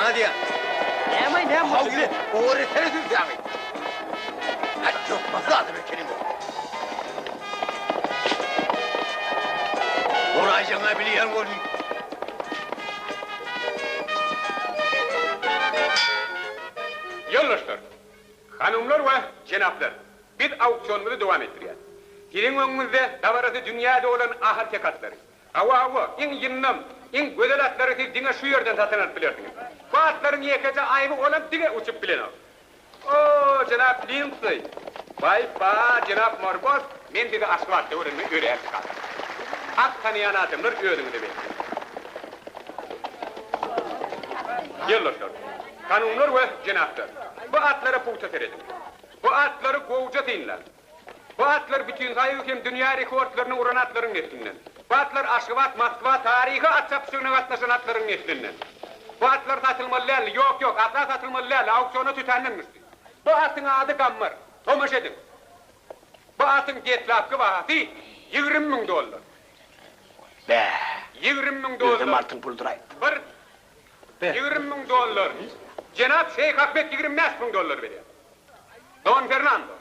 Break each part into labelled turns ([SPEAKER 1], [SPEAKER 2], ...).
[SPEAKER 1] Saňa diýýän.
[SPEAKER 2] Näme-aý, näme
[SPEAKER 1] boldy? Haw, oňa etsene sübsäňi. Häý, ýokmasy adam ekeniň-ow. Bolaýjagyň-a bilýän welin.
[SPEAKER 3] Ýoldaşlar, hanymlar we jenaplar, biz auksionymyzy dowam etdirýäs. Siziň öňüňizde dabarasy dünýä dolan ahal-teke atlary, Hawa, hawa, iň ýyndam, iň gözel atlary siz diňe şu ýerden satyn alyp bilersiňiz. Bu atlaryň ýekeje aýby olam diňe uçup bilenok. O, jenap Lindsey! Baý-ba, jenap Morbos, men sizi Aşgabatda görenime örän şat. At tanaýan adamlar özüňize belli. Ýoldaşlar, hanumlar we jenaplar, bu atlara pugta serediň. Bu atlary gowuja synlaň. Bu atlar bütinsoýuz hem dünýä rekordlaryny uran atlaryň neslinden. Bu atlar Aşgabat, Moskwa taryhy at çapyşygyna gatnaşan atlaryň neslinden. Bu atlar satylmaly däldi, ýok, ýok, asla satylmaly däldi, auksiona tötänden düşdi. Bu atyň ady Gammar. Tomaşa ediň. Bu atyň deslapky bahasy 20 müň dollar.
[SPEAKER 2] Bä.
[SPEAKER 3] 20 müň dollar.
[SPEAKER 2] Özem altyn puldur-aý.
[SPEAKER 3] Bir. 20 müň dollar. Jenap Şeýh Ahmet 25 müň dollar berýär. Don Fernando,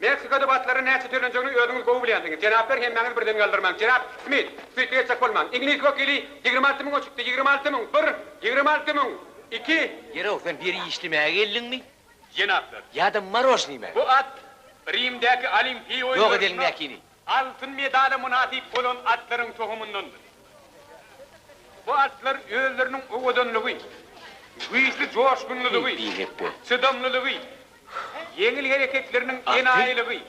[SPEAKER 3] Meksikada bu atlara näçe tölenjegini özüňiz gowy bilýänsiňiz. Jenaplar, hemmäňiz birden galdyrmaň. Jenap Smit, süýtli etjek bolmaň. Iňlis wekili 26 müňe çykdy, 26 müň, bir, 26 müň, iki.
[SPEAKER 4] Ýer-ow, sen bir işlemäge geldiňmi?
[SPEAKER 3] Jenaplar.
[SPEAKER 4] Ýa-da marožnyýmy?
[SPEAKER 3] Bu at Rimdäki Olimpiýa
[SPEAKER 4] Ýok
[SPEAKER 3] oýunlarynda
[SPEAKER 4] edeliňdäkini.
[SPEAKER 3] Altyn medala mynasyp bolan atlaryň tohumyndandyr. Bu atlar özleriniň owadanlygy, güýçli joşgunlylygy, çydamlylygy, ýeňil hereketleriniň enaýylygy,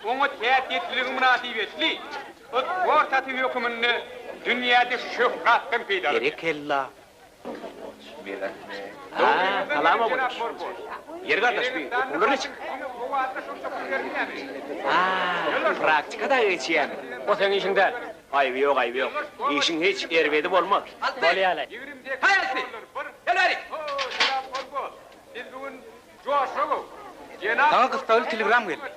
[SPEAKER 3] oňat häsiýetliligi mynasybetli sport aty höküminde dünýäde şöhratdan peýdalanýar.
[SPEAKER 2] Berekella! Ha, salam ogullar. Ýeri gardaş, bi okuwlar niçik? Ha, praktika dagy geçýämi?
[SPEAKER 5] O seň işiň däl.
[SPEAKER 2] Aýby ýok, aýby ýok. Işiň hiç erbedi bolmaz.
[SPEAKER 5] Bolýa-laý.
[SPEAKER 3] Haý Alty! Gel bärik!
[SPEAKER 6] Saňa gyssagly telegram geldi.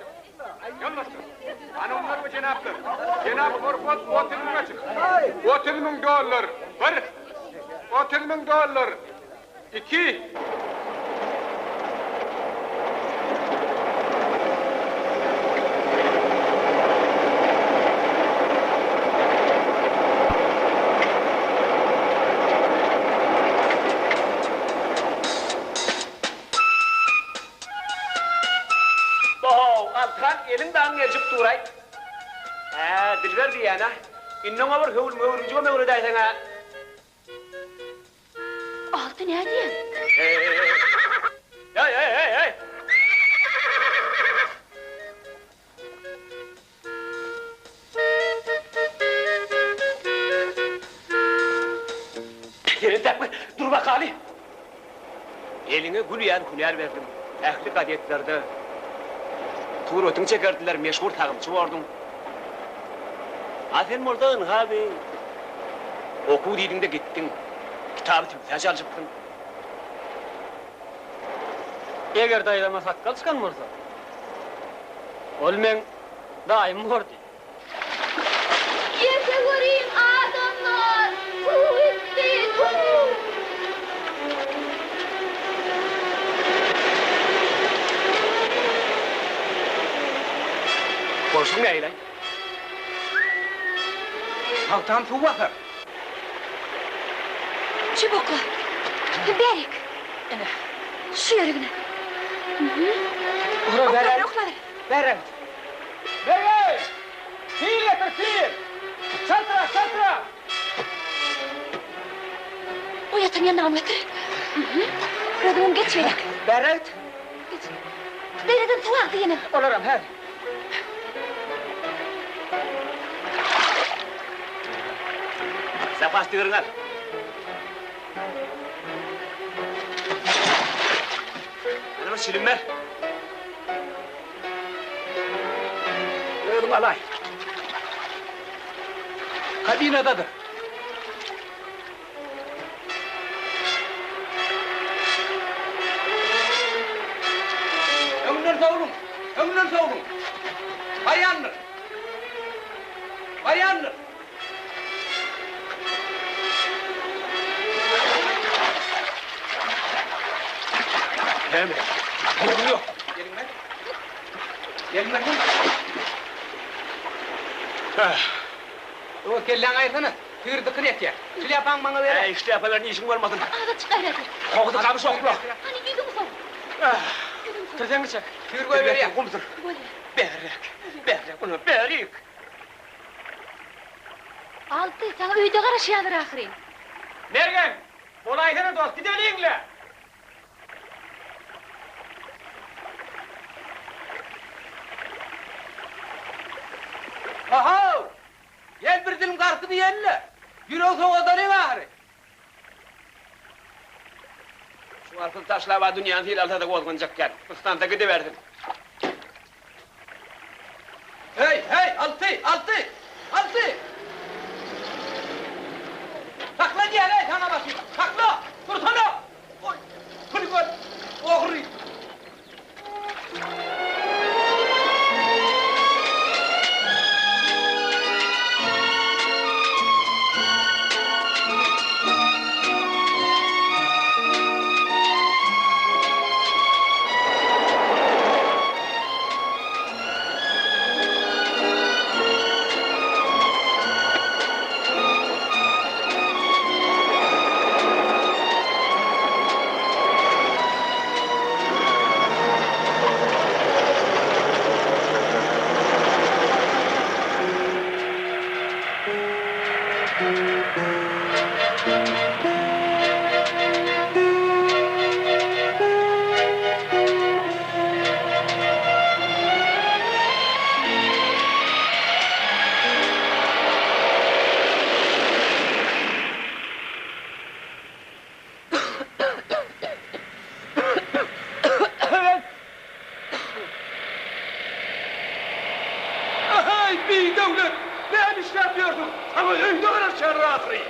[SPEAKER 3] Hanymlar we jenaplar, jenap Morfos 30 müňe çykdy. 30 müň dollar, bir! 30 müň dollar, iki!
[SPEAKER 2] Bo-how, Altyhan, eliň dagyň gelşip dur-aý. Hä, Dilber diýýän-ä. Indi oňa bir höwrüm-höwrümjigem öwredäýseň-ä.
[SPEAKER 7] Alty nädýäň?
[SPEAKER 2] Heý, heý, heý, heý! Ýeri dur bakaly. Eliňe gül ýaly hünär berdim. Ähli gazetlerde suratyňy çekerdiler, meşhur sagymçy borduň. A sen bolsa ynha bi okuw diýdiň-de gitdiň. Kitaby sübsä çalşypsyň.
[SPEAKER 5] Eger daýzama sakgal çykan bolsa, ol meň daýym bordy.
[SPEAKER 7] Ýeke görüň adamlar, suw gitdi, suw!
[SPEAKER 2] Bolşuň nähili-aý?
[SPEAKER 6] Pagtam suw basar.
[SPEAKER 7] Çüp okla. Bärik. Ine. Şu ýerigine. Oklaber, oklaber.
[SPEAKER 2] Bäräk.
[SPEAKER 3] Begeý! Pil getir, pil! Çaltrak, çaltrak!
[SPEAKER 7] O ýatan ýanynam getir. Özüňem geç beýläk.
[SPEAKER 2] Bäräk.
[SPEAKER 7] Geç. Beýleden suw agdy ýene.
[SPEAKER 2] Olaram häzir. Zapas tigiriňi al. Ýene bir çilim ber. Özüň alaý.
[SPEAKER 6] Kabinadadyr. Öňünden sowluň! Öňünden sowluň! Barýandyr! Barýandyr!
[SPEAKER 2] Näme? Gürrüň ýok.
[SPEAKER 6] Eliňi ber. Eliňi ber. Öwez kelläňi aýyrsana. Tigir dykyn etýär. Şlýapaňy maňa ber.
[SPEAKER 2] Äý, şlýapa bilen işiň bolmasyn.
[SPEAKER 7] Azajyk gaýrat et.
[SPEAKER 2] Howzy gamyş okla.
[SPEAKER 7] Hany ýüzüňi sow. Ýüzüňi sow.
[SPEAKER 5] Tirseňi çek.
[SPEAKER 6] Tigir goýberýär.
[SPEAKER 2] Gumdur.
[SPEAKER 7] Bolýar.
[SPEAKER 2] Bärräk. Bärräk, ony bärik.
[SPEAKER 7] Alty, saňa öýde garaşýarlar ahyryn.
[SPEAKER 3] Mergen, bolaýsana dost, gideliň-le!
[SPEAKER 6] Ho-how! Gel bir dilim garpyz iýeli-le! Ýüregi sowadalyň ahyry!
[SPEAKER 2] Şu garpyzy taşlab-a dünýäni sil alsa-da gozganjak däl. Yslansa gidibersin.
[SPEAKER 6] Heý, heý, Alty, Alty! Alty! Sakla diýýän-eý saňa maşyny! Sakla! Dursana! Oý, puly gör, ogry!
[SPEAKER 3] Ahaý, bidöwlet! Näme işläp ýörsüň? Saňa öýde garaşýarlar ahyry!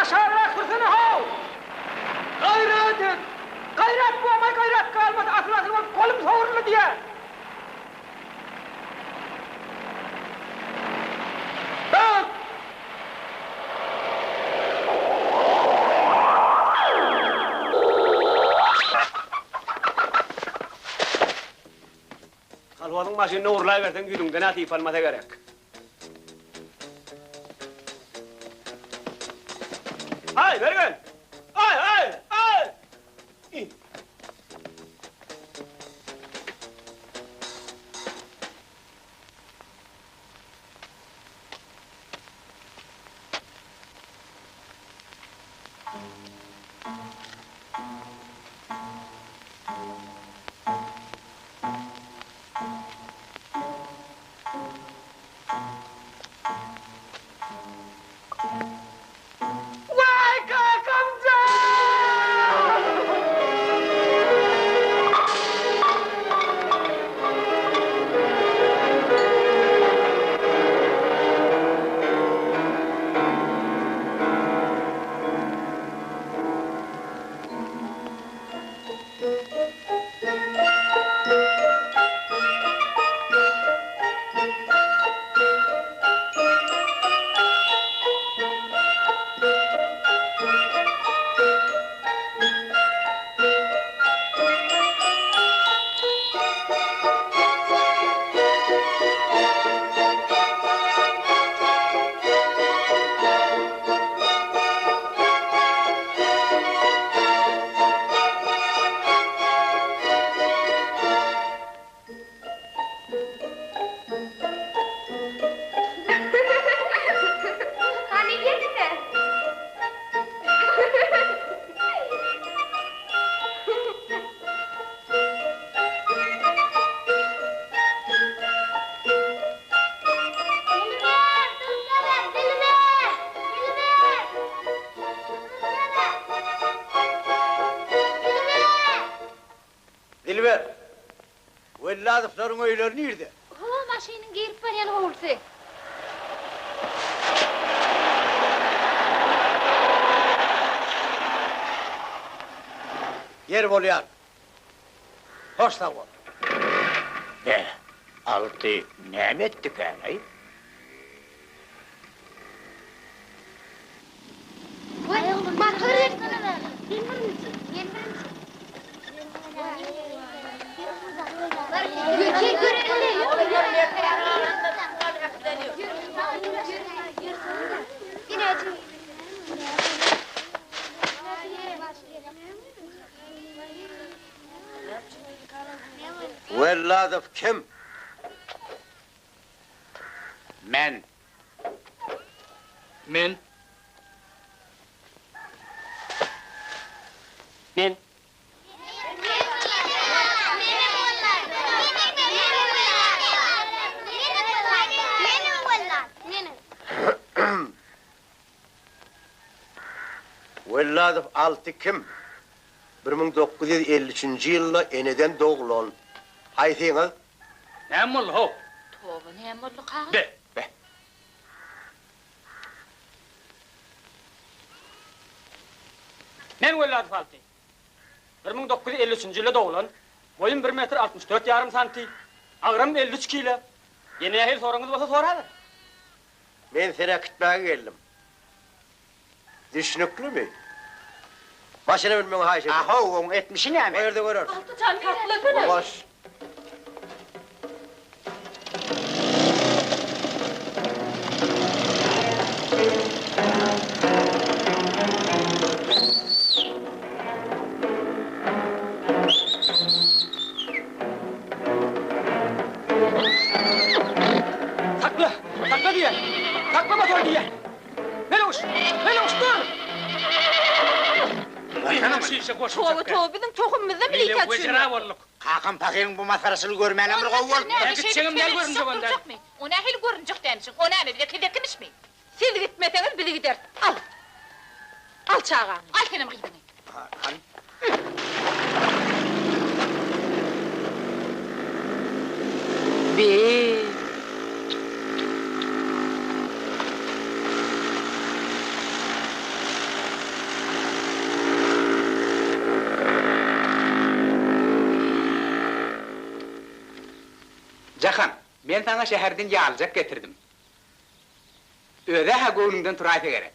[SPEAKER 6] Aşagrak sürsene-how! Gaýrat et! Gaýrat bolmaý gaýrat galmady, asyl-asyl bolup golum sogruldy diýýä! Bak!
[SPEAKER 2] Kolhozyň maşynyny ogurlaberseň ýüzüňden-ä sypalmasa gerek. Aý, Mergen! Aý, aý, aý!
[SPEAKER 1] Dilber, Welladowlaryň öýleri nirde?
[SPEAKER 7] Ho, maşynyň girip barýan howlusy.
[SPEAKER 1] Ýer bolýar. Hoş sag bol.
[SPEAKER 8] Be, Alty näme etdikäň-eý?
[SPEAKER 1] Welladow kim?
[SPEAKER 8] Men.
[SPEAKER 5] Men. Men.
[SPEAKER 1] Welladow Alty kim? 1953-nji ýylda eneden doglan. Haýsyňyz?
[SPEAKER 3] Näme boldy how?
[SPEAKER 9] Toba näme boldy kaga?
[SPEAKER 3] Be, be.
[SPEAKER 5] Men Welladow Alty. 1953-nji ýylda doglan. Boýum bir metr 64 ýarym santi. Agramym 53 kile. Ýene nähili soragyňyz bolsa soraber.
[SPEAKER 1] Men seni äkitmäge geldim. Düşnüklimi? Maşyna münmegiňi haýyş edýän.
[SPEAKER 8] A-how, oň etmişi näme?
[SPEAKER 1] O ýerde göreris.
[SPEAKER 9] Alty jan saklasana.
[SPEAKER 1] Boş.
[SPEAKER 5] Sakla! Sakla diýýän! Sakla motory diýýän! Meluş! Meluş dur!
[SPEAKER 9] Toba toba biziň tohumymyzda milisiýa düşürýär.
[SPEAKER 8] Kakam pahyryň bu masgaraçylygy görmänem bir gowy bolupdyr.
[SPEAKER 9] Gitjegem däl görünjek onda. O nähili görünjek dälmişiň? O näme bize kezekimişmi? Siz gitmeseňiz biz gideris. Al. Al çagaňy. Al senem gyzyňy.
[SPEAKER 8] Hany.
[SPEAKER 9] Be.
[SPEAKER 3] Jahan, men saňa şäherden ýalyjak getirdim. Özä-hä göwnüňden turaýsa gerek.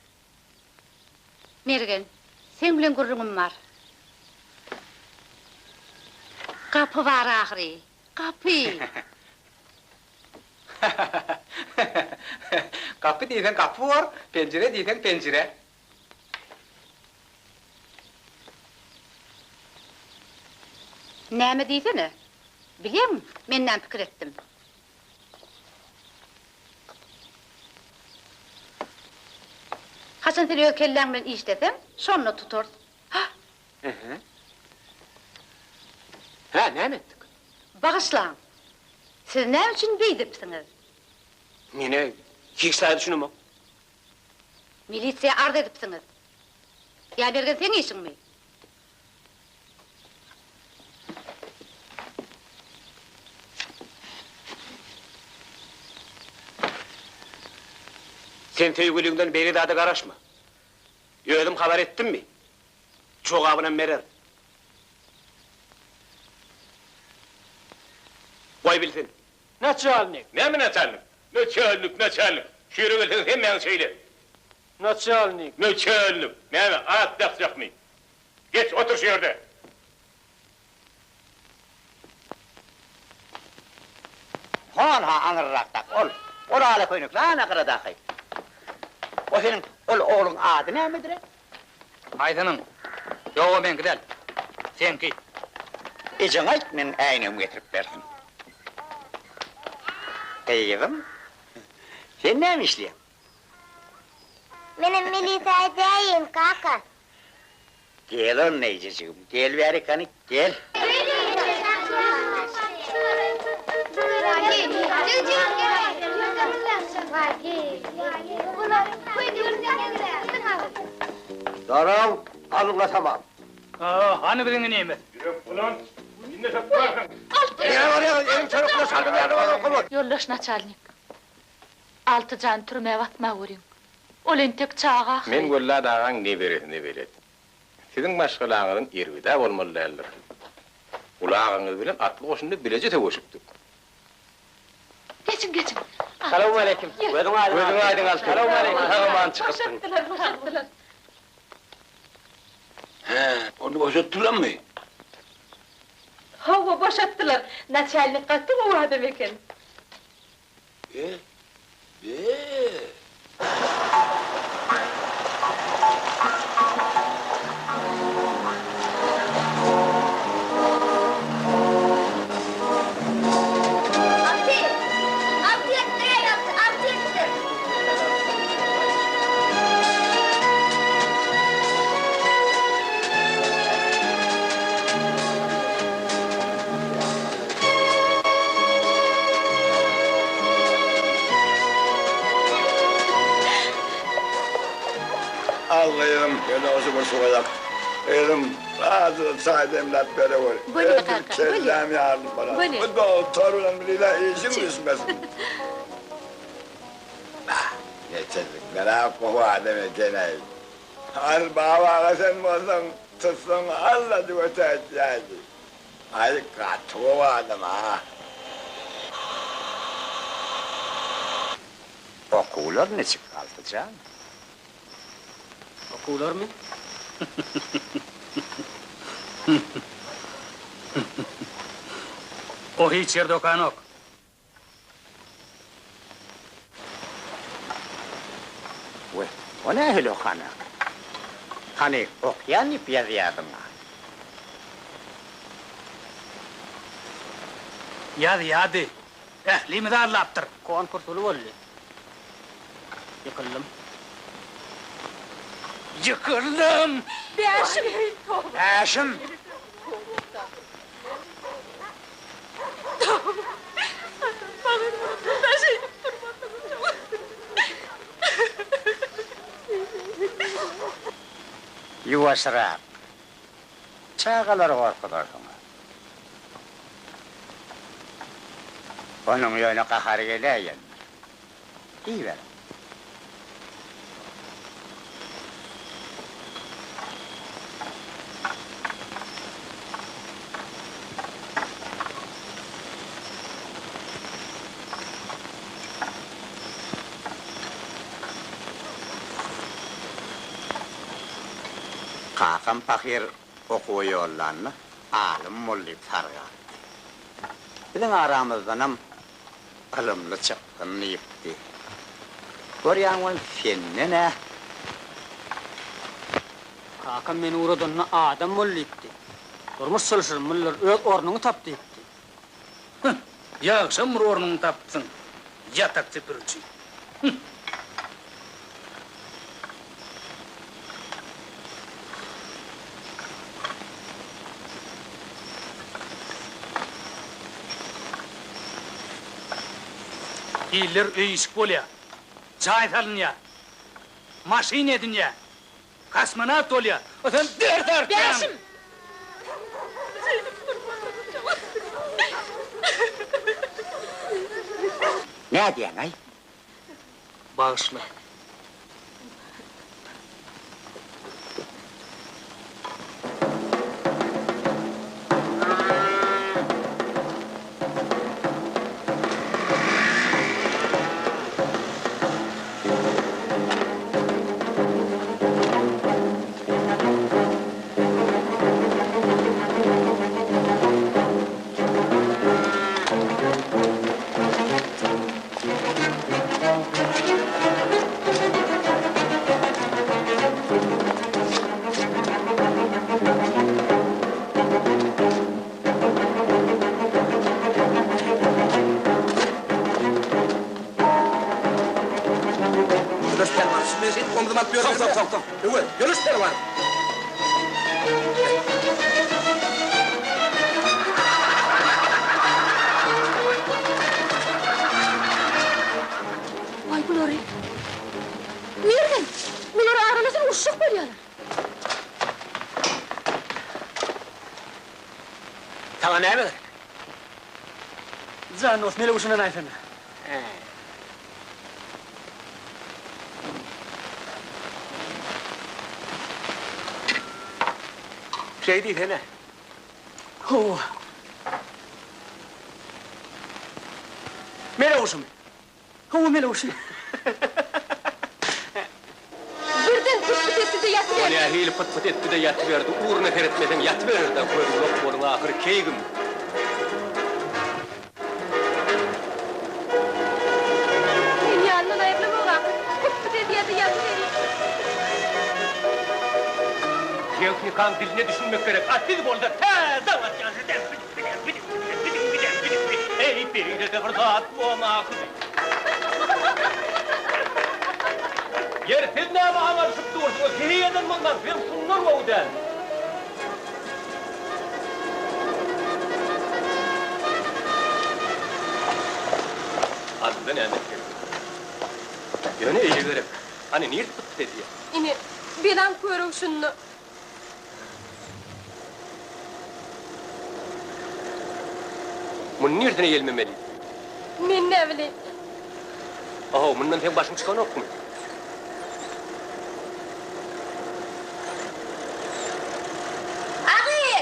[SPEAKER 10] Mergen, seň bilen gürrüňim bar. Gapy bar ahyry, gapy!
[SPEAKER 3] Gapy diýseň gapy bor, penjire diýseň penjire.
[SPEAKER 10] Näme diýsene? Bilýäňmi, men näme pikir etdim? Haçan sen öz kelläň bilen işleseň, şonda tutarys. Hah!
[SPEAKER 2] Hä? Hä, näme etdik?
[SPEAKER 10] Bagyşlaň! Siz näme üçin beýdipsiňiz?
[SPEAKER 2] Men-ä hiç zada düşünemok.
[SPEAKER 10] Milisiýa arz edipsiňiz. Ýa Mergen seň işiňmi?
[SPEAKER 2] Sen söýgüliňden beýle zada garaşma. Özüm habar etdimmi, jogabynam bererin. Goý bilsin.
[SPEAKER 5] Naçalnik.
[SPEAKER 11] Näme naçalnik? Naçalnik, naçalnik. Şu ýere gelseňiz hemmäňiz şeýle.
[SPEAKER 5] Naçalnik.
[SPEAKER 11] Naçalnik. Näme, at dakjakmy? Geç, otur şu ýerde.
[SPEAKER 8] Hon-ha aňyrrakdaky ol. Ol ala köýnekli ana gyradaky. O seniň ol ogluň ady nämedir-e?
[SPEAKER 3] Haýsynyň? Ýok, o meňki däl. Seňki.
[SPEAKER 8] Ejeňe aýt, meniň äýnegimi getirip bersin. Gyzym, sen näme işleýäň?
[SPEAKER 12] Menem milisiýa edäýin, kaka.
[SPEAKER 8] Gel onda ejejigim, gel bärik hany, gel.
[SPEAKER 1] Daraň, alyň-la tamam.
[SPEAKER 3] Hany biziň inimiz?
[SPEAKER 11] Ýürek bulant. Indi tapmarsyň.
[SPEAKER 9] Alty!
[SPEAKER 1] Nirä barýaňyz? Eliň çörek bilen şalgam ýaly bar okama.
[SPEAKER 9] Ýoldaş naçalnik, Altyjany türmä basma görüň. Ol entek çaga ahyry.
[SPEAKER 3] Men Wellat agaň neberesine belet. Siziň maşgalaňyzyň erbed-ä bolmaly däldir. Uly agaňyz bilen atly goşunda bileje söweşipdik.
[SPEAKER 9] Geçiň, geçiň.
[SPEAKER 2] Salowmaleýkim. Gözüň aýdyň.
[SPEAKER 1] Gözüň aýdyň Alty.
[SPEAKER 2] Salowmaleýkim.
[SPEAKER 1] Sag-aman çykypsyň.
[SPEAKER 9] Boşatdylar, boşatdylar.
[SPEAKER 1] Hä, ony boşatdylarmy?
[SPEAKER 9] Hawa, boşatdylar. Naçalnik gaty gowy adam eken.
[SPEAKER 1] Be, be.
[SPEAKER 12] Alty! Alty ýetdi, eý, Alty! Alty ýetdi!
[SPEAKER 1] Al gyzym, ýöne şu bir suwa ýak. Gyzym, azajyk çaý demläp berewer.
[SPEAKER 7] Bolýa kaka, bolýa.
[SPEAKER 1] Kelläm ýarylyp barar.
[SPEAKER 7] Bolýa.
[SPEAKER 1] Bu dogtor bilen bile işiň düşmesin. Bah, neçeslikler-ä gowy adam eken-eý. Al, Baba aga sen bolsaň, tutsaň allajyk ötäýtýädi. Aý, gaty gowy adam-a.
[SPEAKER 8] Okuwlar niçik, Altyjan?
[SPEAKER 5] Okuwlarmy?
[SPEAKER 6] O hiç ýerde okanok.
[SPEAKER 8] We, o nähili okanak? Hany, okýan diýip ýazýardyň-a.
[SPEAKER 6] Ýazýardy. Ählimizi aldapdyr.
[SPEAKER 5] Konkurs uly boldy. Ýykyldym.
[SPEAKER 6] Ýykyldym!
[SPEAKER 9] Bäşim!
[SPEAKER 8] Bäşim! Ýuwaşrak. Çagalary gorkuzarsyňyz. Onuň ýöne gahary geläýendir. Iýiberiň. Kakam pahyr okuwa ýollanda alym bol diýip sargapdy. Biziň aramyzdanam Ylymly çykgyn diýipdi. Görýäň ol senden-ä.
[SPEAKER 5] Kakam meni ugradanda adam bol diýipdi. Durmuş çylşyrymlydyr, öz ornuňy tap diýipdi.
[SPEAKER 6] Hüh, ýagşam bir ornuňy tapypsyň, ýatak süpüriji. Hüh. Iller öý-işik bolýar, jaý salynýar, maşyn edinýär, kosmonawt bolýar, a sen ders artýaň!
[SPEAKER 9] Bäşim!
[SPEAKER 8] Nädýäň-aý?
[SPEAKER 6] Bagyşla.
[SPEAKER 1] Ýoldaş Pälwan, siz meni şeýdip omzuma alyp ýörmeli däl. Soň, soň, soň. Öwez, ýoldaş Pälwan!
[SPEAKER 7] Waý bulary. Mergen, bular aralaşan uruşjak bolýarlar.
[SPEAKER 2] Saňa näme gerek?
[SPEAKER 5] Jan dost, Meleguş ynanaýsana.
[SPEAKER 2] Hä. Şeý diýsene.
[SPEAKER 5] Hawa.
[SPEAKER 2] Meleguşumy?
[SPEAKER 5] Hawa, Meleguşy.
[SPEAKER 9] Birden pyt-pyt etdi-de
[SPEAKER 3] O
[SPEAKER 9] ýatyberdi.
[SPEAKER 3] nähili pyt-pyt etdi-de ýatyberdi, ugruna seretmeseň ýatyberer-dä, gözüň ýok boluň ahyry keýgim.
[SPEAKER 9] Sen ýanyndan aýrylamok ahyry, pyt-pyt edýär-de ýatyberýär.
[SPEAKER 3] Tehnikaň diline düşünmek gerek, a siz bolsa täze atýan şu Eý, beýle-de bir zat bom ahyry. Ýeri, siz näme aňalyşyp dursuňyz? Heleý eden bolmaň, sizem şundan gowy däl. Alynda näme etmeli? Ýöne eýe gerek. Hany, nirde pyt-pyt edýär?
[SPEAKER 9] Ine, belaň körügi şunda.
[SPEAKER 3] Muny nirsine ýelmemeli?
[SPEAKER 9] Men näbileýin.
[SPEAKER 3] Ahow, mundan seň başyň çykanokmy?
[SPEAKER 12] Agy!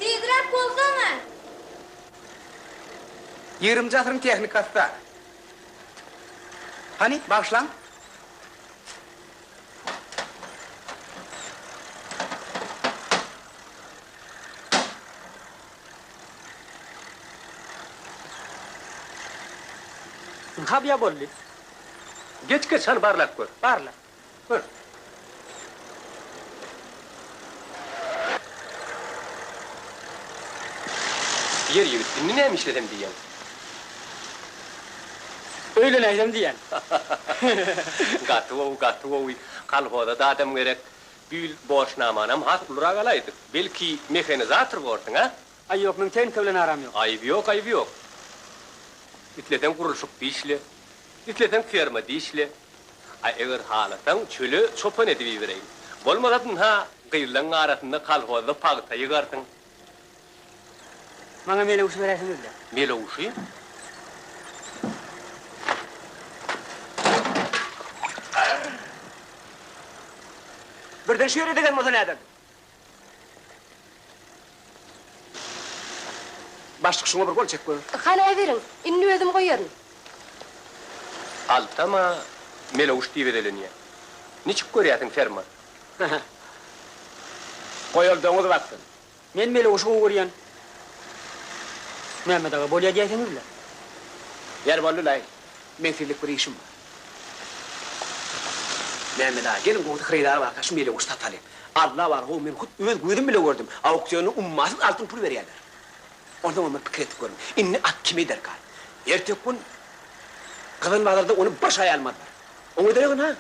[SPEAKER 12] Tizräk bolsana!
[SPEAKER 6] Ýigriminji asyryň tehnikasy-da. Hany, bagyşlaň.
[SPEAKER 5] Ynha bia boldy.
[SPEAKER 3] Geç geç hany barlap gör.
[SPEAKER 5] Barla.
[SPEAKER 3] Gör. Ýer ýigit, indi näme işlesem diýýäň?
[SPEAKER 5] Öýlenäýsem diýýän.
[SPEAKER 3] Gaty gowy, gaty gowy. Kolhoza-da adam gerek. Bu ýyl borçnamanam has ulurak alaýdyk. Belki, mehanizator borsuň, a?
[SPEAKER 5] Aý ýok, meň tehnika bilen aram ýok.
[SPEAKER 3] Aýby ýok, aýby ýok. Isleseň gurluşykda işle, isleseň fermada işle. A eger halasaň, çöle çopan edip ibereýin. Bolmasa, ynha, gyzlaň arasynda kolhozda pagta ýygarsyň.
[SPEAKER 5] Maňa melewşi beräýseňiz-le.
[SPEAKER 3] Melewşi?
[SPEAKER 2] Birden şu ýere degen bolsa näderdiň? Başlyk şuňa bir gol çek gör.
[SPEAKER 7] Hany äberiň, indi özüm goýaryn.
[SPEAKER 3] Altama melewş diýip ezelenýär. Niçik görýärsiň ferma?
[SPEAKER 2] Goý ol doňuz baksyn.
[SPEAKER 5] Men melewşi gowy görýän. Mämmet aga, bolýa diýäýseňiz-le.
[SPEAKER 2] Ýer boldy-laý. Meň sizlik bir işim bar. Mämmet aga, geliň gowusy hyrydar barka şu melewşi satalyň. Alla bar, how, men hut öz gözüm bile gördüm. Auksionda ummasyz altyn pul berýärler. Onsoňam bir pikir edip görüň. Indi at kime derkar? Erteki gün Gyzan bazarda ony bir şaý almazlar. Oňa derek ynha,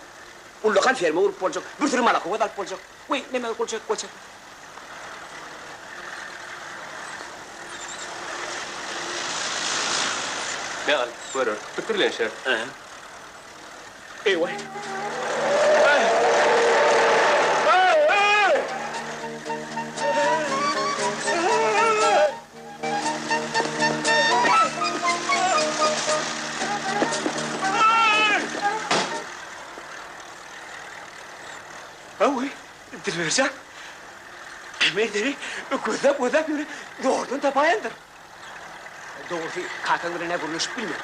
[SPEAKER 2] ullakan ferma gurup boljak, bir süri malakowoz alyp boljak. Weý, neme, gol çek, gol çek.
[SPEAKER 3] Me al, görer, pikirlenişeris.
[SPEAKER 2] Eý-waý. Hawa, Dilberjan. Men seni gözläp-gözläp ýöne zordan tapaýandyr. Dogrusy, kakaň bilen-ä gürleşip bilmedim.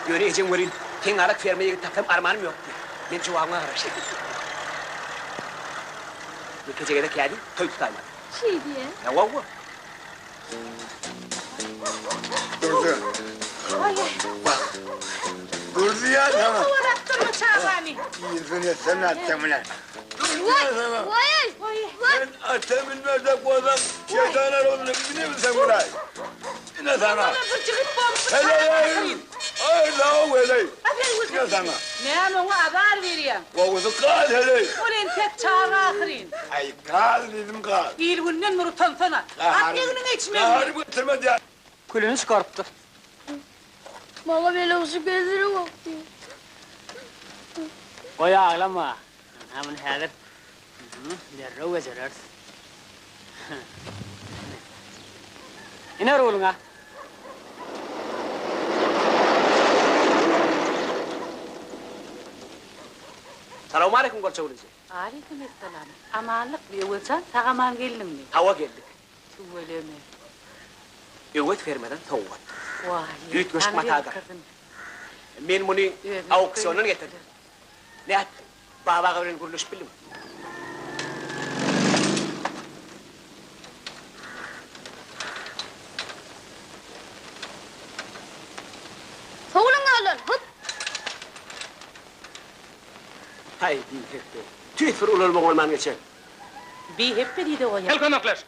[SPEAKER 2] Ýöne ejeň welin, Seň ýalak ferma ýigit tapsam armanym ýok diýýär. Men jogabyňa garaşýan. Ýekeje gezek kädi, toý tutaýmaly.
[SPEAKER 7] Şeý diýýä?
[SPEAKER 2] Hawa.
[SPEAKER 1] Durdy. Bak. Durdy ya sana.
[SPEAKER 9] Kowalap durma çagany.
[SPEAKER 1] Ýüzüne sen atsaň bilen. Durdy ya sana. Sen ata binmezek bolsaň, şeytana roluna binebilseň bulaý. Ine sana.
[SPEAKER 9] Bir jigit bolmuş.
[SPEAKER 1] Heleý. Aý la heleý. Ine sana.
[SPEAKER 9] Näme oňa azar berýäň?
[SPEAKER 1] Gowusy gal heleý.
[SPEAKER 9] Ol entek çaga ahyryn.
[SPEAKER 1] Aý gal diýdim gal.
[SPEAKER 9] Il-günden bir utansana. At egniňe içmegini.
[SPEAKER 1] Gahary götürme diýýän.
[SPEAKER 5] Külüni çykarypdyr.
[SPEAKER 12] Maňa melewşe gezdirip okdy.
[SPEAKER 5] Goý aglama. Ynha muny häzir derrew bejereris. Ine ruluňa.
[SPEAKER 2] Salowmaleýkim Golça Gülüji.
[SPEAKER 10] Aleýkim essalam. Amanlyk, Öwezjan sag-aman geldiňmi?
[SPEAKER 2] Hawa geldik.
[SPEAKER 10] Tüweleme.
[SPEAKER 2] Öwez fermadan sowgat.
[SPEAKER 10] Waý,
[SPEAKER 2] Üýtgeşik
[SPEAKER 10] Taňry
[SPEAKER 2] matadyr.
[SPEAKER 10] ýalkasyn.
[SPEAKER 2] Men muny
[SPEAKER 10] Özüňiz
[SPEAKER 2] auksiondan
[SPEAKER 10] köýnekçiler.
[SPEAKER 2] getirdim. Nätdiň? Baba aga bilen gürleşip bildiňmi?
[SPEAKER 12] Sowulyň ýoldan, hut!
[SPEAKER 2] Haý, bihepbe. Tüýs bir ulalma bolman geçen.
[SPEAKER 10] Bihepbe diýdi goýar.
[SPEAKER 3] Gel kömekleş.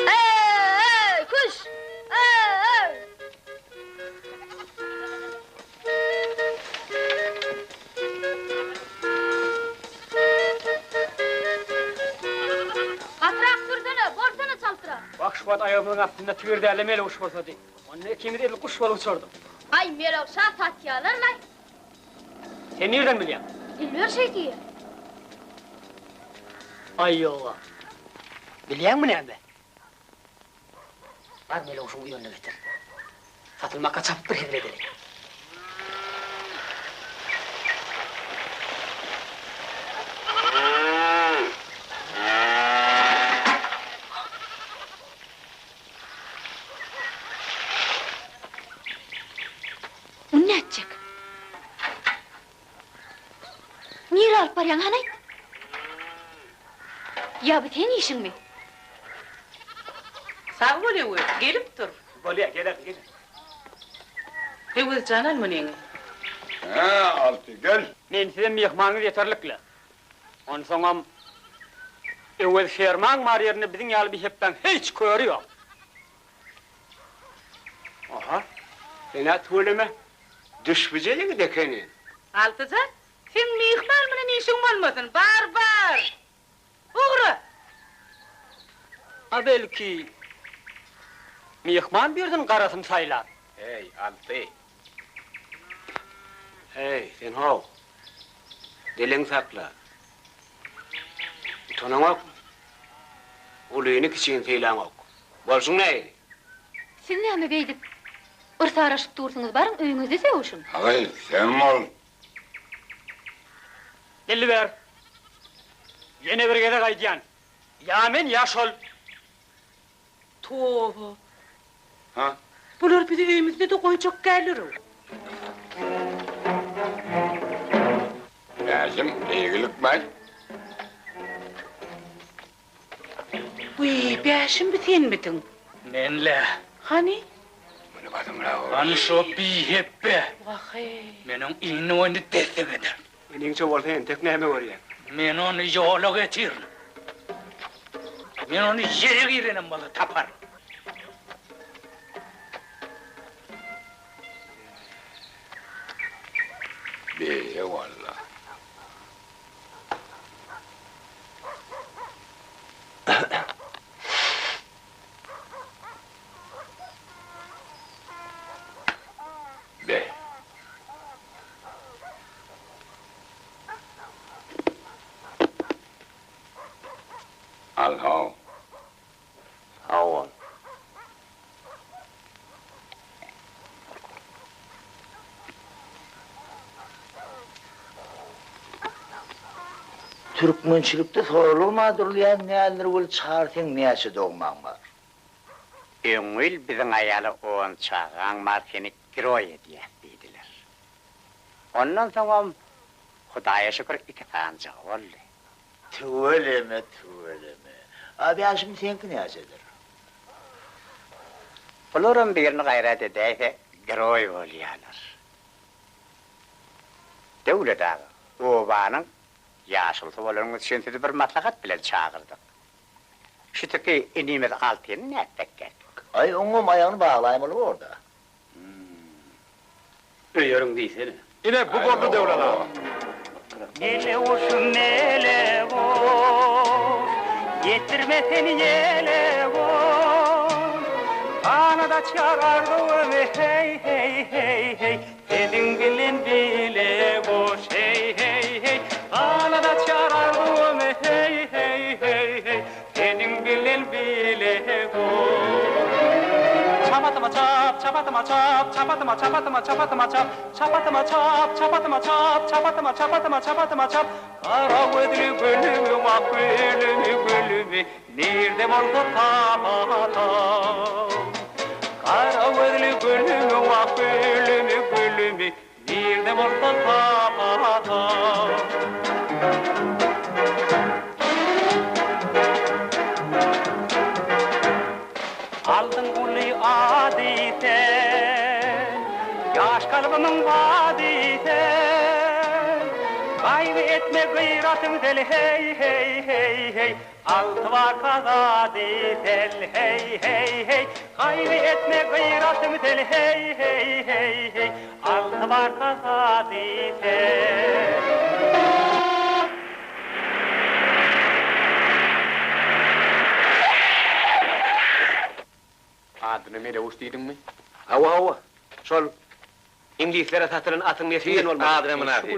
[SPEAKER 12] Eý, küş! Eý! Gatyrak sürsene, bolsana çaltrak.
[SPEAKER 5] Wah, şu wagt aýagymyzyň astynda tigir däl-de meleguş bolsady. Onda ikimiz edil guş bolup uçardyk.
[SPEAKER 12] Aý, melewşa satýalar-laý.
[SPEAKER 5] Sen nirden bilýäň?
[SPEAKER 12] Iller şeý diýýär.
[SPEAKER 5] Aý, ýog-a.
[SPEAKER 6] Bilýäňmi näme? Bar melewşiň uýanyny getir. Satylmaka çapyp bir hezil edeli.
[SPEAKER 7] Muny nätjek? Nirä alyp barýaň, hany aýt? Ýa bu seň işiňmi?
[SPEAKER 10] Sag bol Öwez, gelip dur.
[SPEAKER 2] Bolýa, gelerin, gelerin.
[SPEAKER 10] Öwez jan al munyňy.
[SPEAKER 1] Hä, Alty, gel.
[SPEAKER 5] Men size myhmanyňyz ýeterlik-le. Onsoňam Öwez fermaň bar ýerinde biziň ýaly bihepbäň hiç köri ýok.
[SPEAKER 2] Aha, sen-ä tüweleme, düşbüje ýigit ekeniň.
[SPEAKER 10] Altyjan, seň myhman bilen işiň bolmasyn, bar, bar! Ugra!
[SPEAKER 5] A belki, myhman birisiniň garasyny saýlar?
[SPEAKER 3] Heý, Alty!
[SPEAKER 2] Heý, sen how! Diliňi sakla! Utanaňokmy? Ulyny-kiçini sylaňok. Bolşuň nähili?
[SPEAKER 7] Siz näme beýdip, yrsaraşyp dursuňyz, baryň öýüňizde sögüşiň.
[SPEAKER 1] Agy, sen bol.
[SPEAKER 5] Belli ber. Ýene bir gezek aýdýan, ýa men, ýa şol.
[SPEAKER 10] Toba.
[SPEAKER 1] Ha?
[SPEAKER 10] Bular bizi öýümizde-de goýjak däldir-ow.
[SPEAKER 1] Bäşim, eýgilikmi?
[SPEAKER 10] Wiý, Bäşim bi senmidiň?
[SPEAKER 13] Men-le.
[SPEAKER 10] Hany?
[SPEAKER 1] Muny basymrak ur.
[SPEAKER 13] Hany şo bihepbe.
[SPEAKER 10] Wah-eý.
[SPEAKER 13] Men oň iňini boýuny dessek ederin.
[SPEAKER 2] Iniňçe bolsa entek näme görýäň?
[SPEAKER 13] Men ony ýola getirin. Men ony ýere girenem bolsa taparyn.
[SPEAKER 1] Beýle walla. Be. Al how.
[SPEAKER 8] Sag bol. Türkmençilikde soralygma durulýan däldir weli Çary seň näçe dogmaň bar? Öňňül biziň aýala on çagaň bar seni giroý edýäs diýdiler. Ondan soňam Hudaýa şükür iki sanjygy boldy.
[SPEAKER 1] Tüweleme, tüweleme. A Bäşim seňki näçedir?
[SPEAKER 8] Bularam birini gaýrat edäýse giroý bolýarlar. Döwlet aga, obanyň ýaşulusy bolanyňyz üçin sizi bir maslahat bilen çagyrdyk. Şütüki inimiz Altyny nätsekkäk?
[SPEAKER 1] Aý, oňam aýagyny baglaýmaly bor-da.
[SPEAKER 5] Öýeriň diýsene.
[SPEAKER 3] Ine, bu boldy Döwlet aga.
[SPEAKER 14] Mele guşum mele guş, Ýetirme sen ýele guş. Ganat açýar arzuwym heý heý heý heý Seniň bilen bile goş heý heý heý Ganat açýar arzuwym heý heý heý heý Seniň bilen bile goş Çap atyma çap, çap atyma çap, çap atyma çap atyma çap atyma çap, Çap atyma çap, çap atyma çap, çap atyma çap atyma çap atyma çap, Gara gözli gülümi wah gülümi gülümi Nirde bolsa tapatam. Gara gözli gülümi wah gülümi gülümi Nirde bolsa tapatam. Aldyň uly ady sen, Ýaş kalbymyň bady sen. Gaýgy etme gyratyň sel heý heý heý heý Alty barka zady sel heý heý heý Gaýgy etme gyratyň sel heý heý heý heý Alty barka zady sel.
[SPEAKER 3] Adyna Meleguş diýdiňmi?
[SPEAKER 2] Hawa, hawa. Şol iňlislere satylan atyň neslinden bolmaly.
[SPEAKER 11] Adyna mynasyp.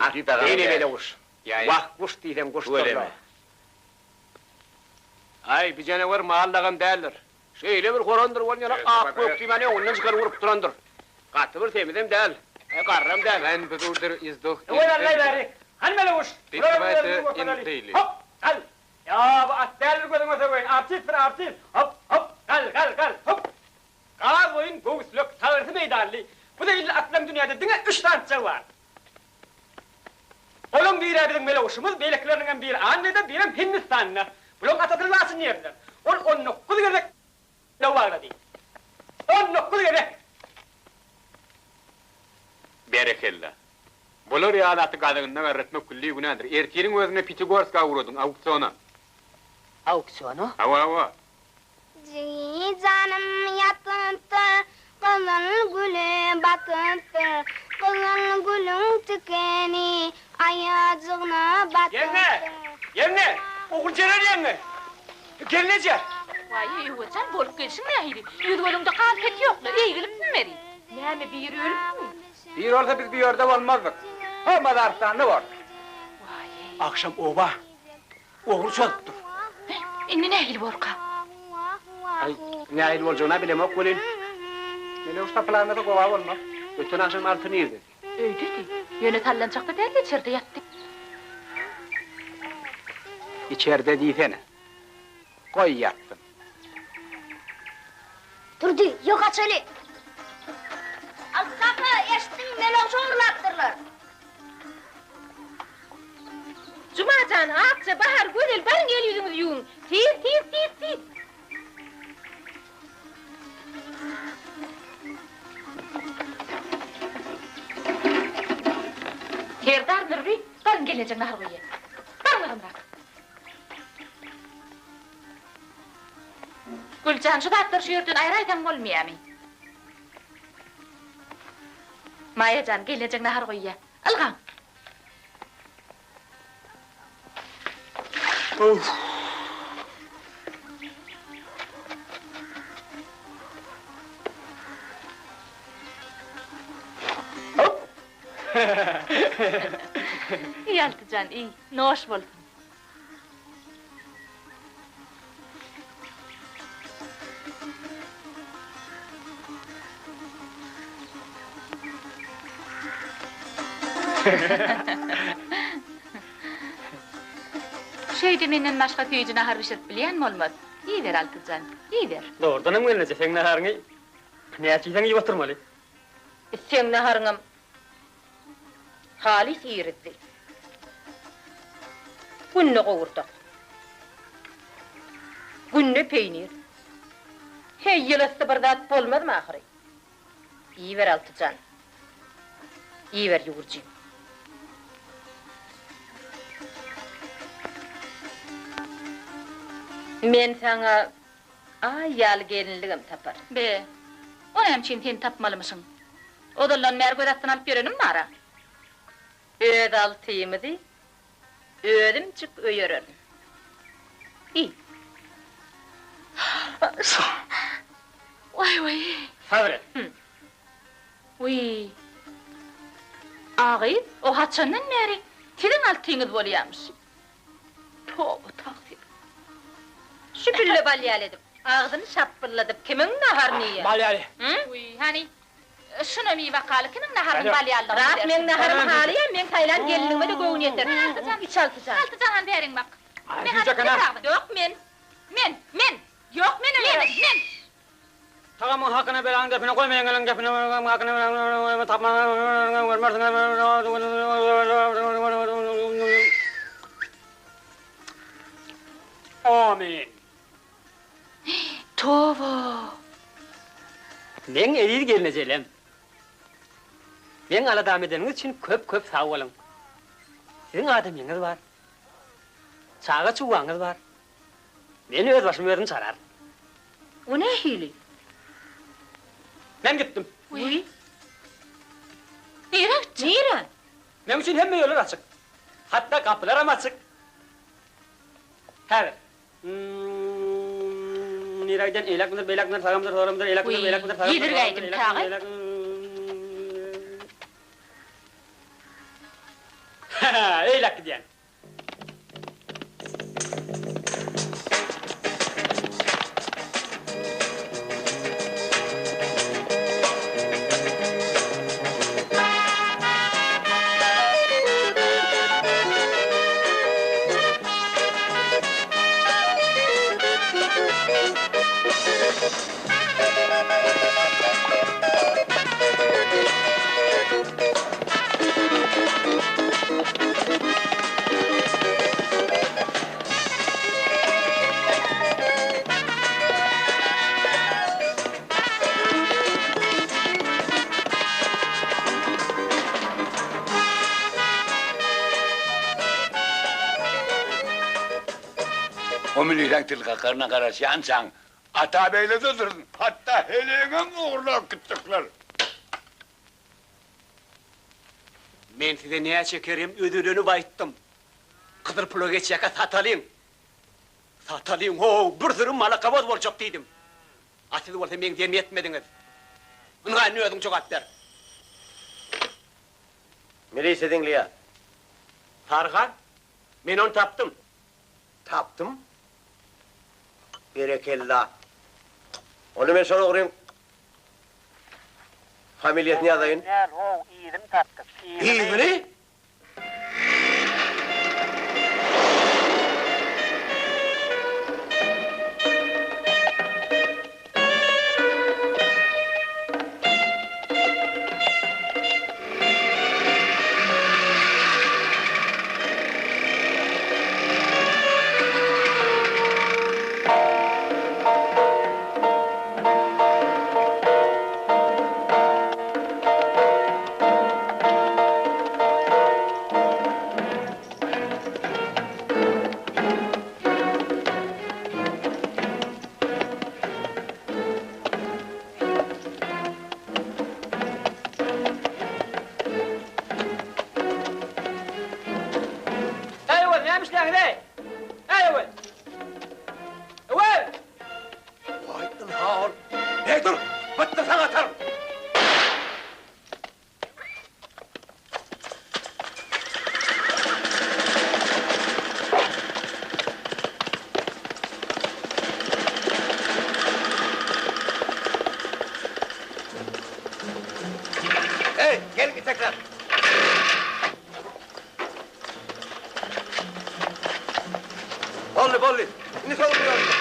[SPEAKER 2] At beýle Meleguş. Wah, guş diýseň guşdur-la. Aý, bi janawer mal dagam däldir. Şeýle bir horandyr ol ýaly ak-gök diýmän öňünden çykany urup durandyr. Gaty bir semizem däl, garram däl.
[SPEAKER 6] Öwez Allaý bäri. Hany Meleguş, bulara bir özümizi görkezeli. Hop, gal! Ýa, bu at däldir gözüňe söweýin, artistdir, artist! Hop, hop, gal, gal, gal, hop! Gaz boýun, göwüslek, sagrysy meýdanly, bu zeýilli atlaň dünýäde diňe üç sanyjygy bar. Olaň biri-ä biziň Meleguşumyz, beýlekileriniňem biri Angliýada, birem Hindistanda. Bulaň atasyny laçyn diýerdiler. Ol 19 gezek daw baglady. 19 gezek!
[SPEAKER 3] Berekella. Bular ýaly aty gazygynda garretmek külli günädir. Ertiriň özünde Pýatigorska ugradyň, auksiona.
[SPEAKER 15] Auksiona?
[SPEAKER 3] Hawa, hawa.
[SPEAKER 12] Jigi janym ýatypdyr, gyzyl güle batypdyr, Gyzyl gülüň tikeni aýajygna
[SPEAKER 6] Ýeňňe!
[SPEAKER 12] batypdyr.
[SPEAKER 6] Ýeňňe! Oguljeren ýeňňe! Gelneje!
[SPEAKER 9] Waý, Öwezjan, bolup gelşiň nähili? Ýüz-gözüňde gan-pet ýok-la, eýgilipmi meri? Näme, biri ölüpmi?
[SPEAKER 3] Biri bolsa biz bu ýerde bolmazdyk. Ho, mazarystanda bordyk.
[SPEAKER 2] Agşam oba Ogry çozupdyr.
[SPEAKER 9] Indi nähili borka?
[SPEAKER 2] Aý, nähili boljagyny-a bilemok welin.
[SPEAKER 3] Meleguş tapylaýmasa gowa bolmaz.
[SPEAKER 2] Öten agşam Alty nirdedi?
[SPEAKER 9] Öýdedi. Ýöne sallançakda däldi, içerde ýatdy.
[SPEAKER 3] Içerde diýsene. Goý ýatsyn.
[SPEAKER 12] Durdy, ýok açaly. Alty kaka, eşitdiňmi, Meleguş ogurlapdyrlar.
[SPEAKER 9] Juma jan, Akja, Bahar, Gözel, baryň el-ýüzüňizi ýuwuň. Tiz, tiz, tiz, tiz. Serdar, Nurby, baryň gelnejeň nahar goýýa. Baryň agymrak. Güljan, şu zatlary şu ýerden aýraýsaň bolmaýamy? Maýa jan, gelnejeň nahar goýýa. Ylgaň! Iý, Altyjan, iý, noş bolsun. Şeýde menden başga süýji nahar bişirip bilýän bolmaz. Iýiber, Altyjan, iýiber.
[SPEAKER 5] Dogrudanam gelneje, seň naharyňy näçe iýseň iýip oturmaly.
[SPEAKER 10] Seň naharyňam Halys irizdi. Günde gowurdak. Günde peýnir. Heý, ýylasy bir zat bolmazmy ahyry? Iýiber, Altyjan. Iýiber, ýüwürjim. Men saňa Aý ýaly gelinligem taparyn.
[SPEAKER 9] Be, o näme üçin sen tapmalymyşyň? Ozaldan bäri göz astyna alyp ýörenim bar-a.
[SPEAKER 10] Öz altymyzy özümjik öýererin.
[SPEAKER 9] Iý. Waý waý.
[SPEAKER 5] Sabyr et.
[SPEAKER 9] Wiý. A gyz, o haçandan bäri siziň altyňyz bolýamyş? Toba tagsyr. Şu pille bal ýaly edip, agzyny şapbylladyp kimiň naharyny iýýär?
[SPEAKER 5] Bal ýaly.
[SPEAKER 9] Wiý, hany, şunam iý bakaly, kimiň naharynyň bal ýalydygyny bilersiň. Ras meň naharym halyýam, meň saýlan gelnigime-de göwün ýeter. Altyjan, iç Altyjan. Altyjan, hany bäriň bak. Men Ýok, men. Men, men. Ýok, men ölerin, men.
[SPEAKER 5] Tagamyň hakyna belaň depine goýma ýeňňeleň gepine hakyna belaň tapma görmersiň Amin.
[SPEAKER 9] Toba.
[SPEAKER 5] Meň eziz gelnejelem. Meň aladamy edeniňiz üçin köp köp sag boluň. Siziň adamyňyz bar. Çaga çugaňyz bar. Men öz başymy özüm çararyn.
[SPEAKER 10] O nähili?
[SPEAKER 5] Men gitdim.
[SPEAKER 10] Wiý.
[SPEAKER 9] Nirä gitjek?
[SPEAKER 10] Nirä?
[SPEAKER 5] Meň üçin hemme ýollar açyk. Hatda gapylaram açyk. Häzir. Nirä gidýän? Eýläkmidir, beýläkmidir, sagamydyr, solamydyr, eýläkmidir, beýläkmidir, sagamydyr,
[SPEAKER 9] Wiý,
[SPEAKER 5] solamydyr,
[SPEAKER 9] ýedirgäýdim
[SPEAKER 5] eýläkmidir,
[SPEAKER 9] tagy.
[SPEAKER 5] beýläkmidir. Hä-hä, eýläk gidýän.
[SPEAKER 1] O milisäň til kakaryna garaşýançaň, Atabeýle-de dursun, hatda heleýiňem ogurlap gitjekler.
[SPEAKER 2] Men size näçe kerem özelenip aýtdym. Gyzyl pula geçýäkä satalyň. Satalyň how, bir süri malakaboz boljak diýdim. A siz bolsa meň diýenimi etmediňiz. Ynha indi özüň jogap ber.
[SPEAKER 16] Milisiýa diňleýär.
[SPEAKER 2] Saryhan, men ony tapdym.
[SPEAKER 16] Tapdym. Berekella. Onda men şol ogryň Familiýasyny ýazaýyn.
[SPEAKER 13] Däl how yzyny tapdyk yzyny.
[SPEAKER 2] Yzyny? Eý, Öwez, näme işleýäňiz-eý? Eý, Öwez! Öwez! Waý, ynha ol. Eý, dur! Bytdyr saňa ataryn!
[SPEAKER 16] Eý, geliň itekler! Boldy, boldy. Indi sowulýarys.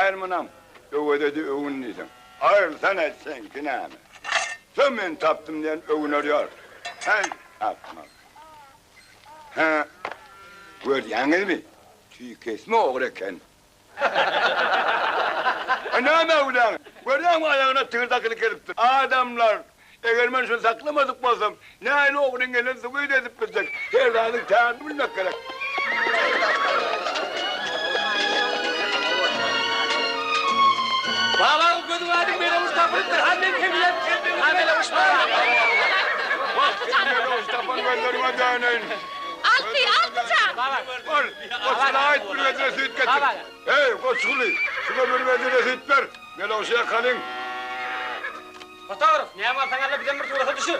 [SPEAKER 1] Däl munam, öwezedi öwün diýseň. Aýrylsana, seňki näme? Şo men tapdym diýen öwüner ýör. Häý, akmak. Hä, görýäňizmi, tüýkesme ogry eken. A näme öwläň? Görýäňmi, aýagyna tigir dakylyp gelipdir. Adamlar, eger men şuny saklamadyk bolsam, nähili ogryň gelenini subut edip biljek. Her zadyň tärini bilmek gerek.
[SPEAKER 13] Babaň gözüň aýdyň meleguş tapylypdyr. Han men kemilem. Ha meleguş bar.
[SPEAKER 1] Wah, seniň meleguş tapan gözleriňe döneýin.
[SPEAKER 9] Alty, Altyjan!
[SPEAKER 1] Bar, Goçgula aýt, bir bedre süýt getir. Eý, Goçguly, şuňa bir bedre süýt ber. Melewşe ýakalyň.
[SPEAKER 6] Fotograf, näme alsaň al-da bizem bir surata düşür.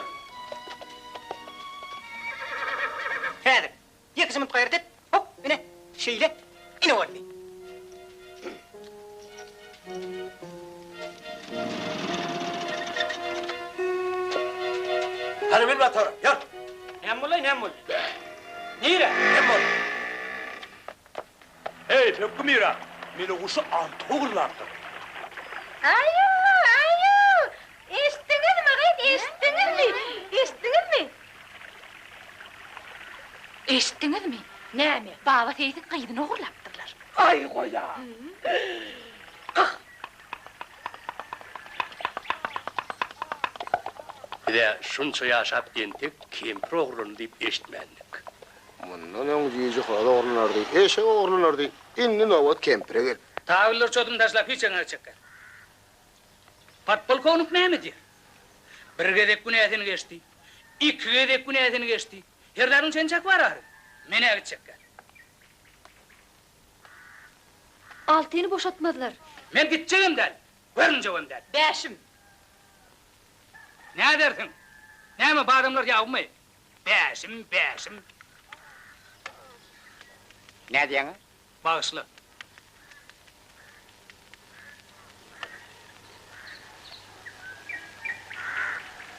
[SPEAKER 15] Häzir. Ýekeje minut gaýrat et. Hop, ine, şeýle. Ine boldy.
[SPEAKER 16] Hany min motora, ýör!
[SPEAKER 6] Näme boldy, näme boldy? Nire?
[SPEAKER 16] Näme boldy?
[SPEAKER 11] Heý, Pökgi Mira, Meleguşy Alty ogurlapdyr.
[SPEAKER 10] Aýu, aýu! Eşitdiňizmi, gyz, eşitdiňizmi? Eşitdiňizmi?
[SPEAKER 9] Eşitdiňizmi? Näme, Baba seýsiň gyzyny ogurlapdyrlar.
[SPEAKER 13] Aý, goý-a! Gyh!
[SPEAKER 17] Biz-ä şunça ýaşap entek kempir ogurlandy diýip eşitmändik.
[SPEAKER 18] Mundan öň jüýje horaz ogurlanardy, eşek ogurlanardy, indi nobat kempire geldi.
[SPEAKER 13] Tabyllar çoduny taşlap hiç ýeňňe çekýär. Podpolkownik näme diýer? Bir gezek günäsini geçdi, iki gezek günäsini geçdi. Serdaryň çeni çak bar ahyry. Men-ä gitjekgä.
[SPEAKER 7] Altyny boşatmazlar.
[SPEAKER 13] Men gitjegem däl, görünjegem däl.
[SPEAKER 9] Bäşim.
[SPEAKER 13] Nädersiň? Näme, badamlar ýagymy? Bäşim, bäşim.
[SPEAKER 8] Nädýäň-ä?
[SPEAKER 13] Bagyşla.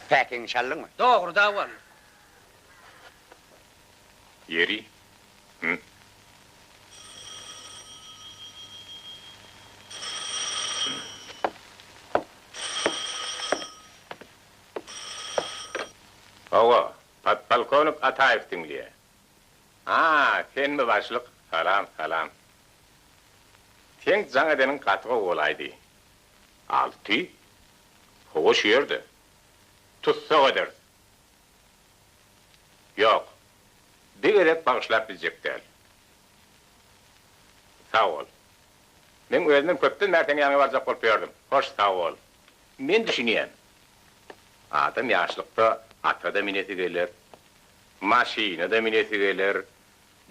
[SPEAKER 8] Päkiňi çaldyňmy?
[SPEAKER 13] Dogry dawaly.
[SPEAKER 3] Ýeri. Hü. Hawa, podpolkownik Ataýew diňleýär. A, senmi başlyk? Salam, salam. Seň jaň edeniň gaty gowy bolaýdy. Alty? Hawa, şu ýerde. Tussag ederis. Ýok. Bir gezek bagyşlap biljek däl. Sag bol. Meň özümem köpden bäri seň ýanyňa barjak bolup ýördüm. Hoş, sag bol. Men düşünýän. Adam ýaşlykda ata-da minesi geler, maşyna-da minesi geler,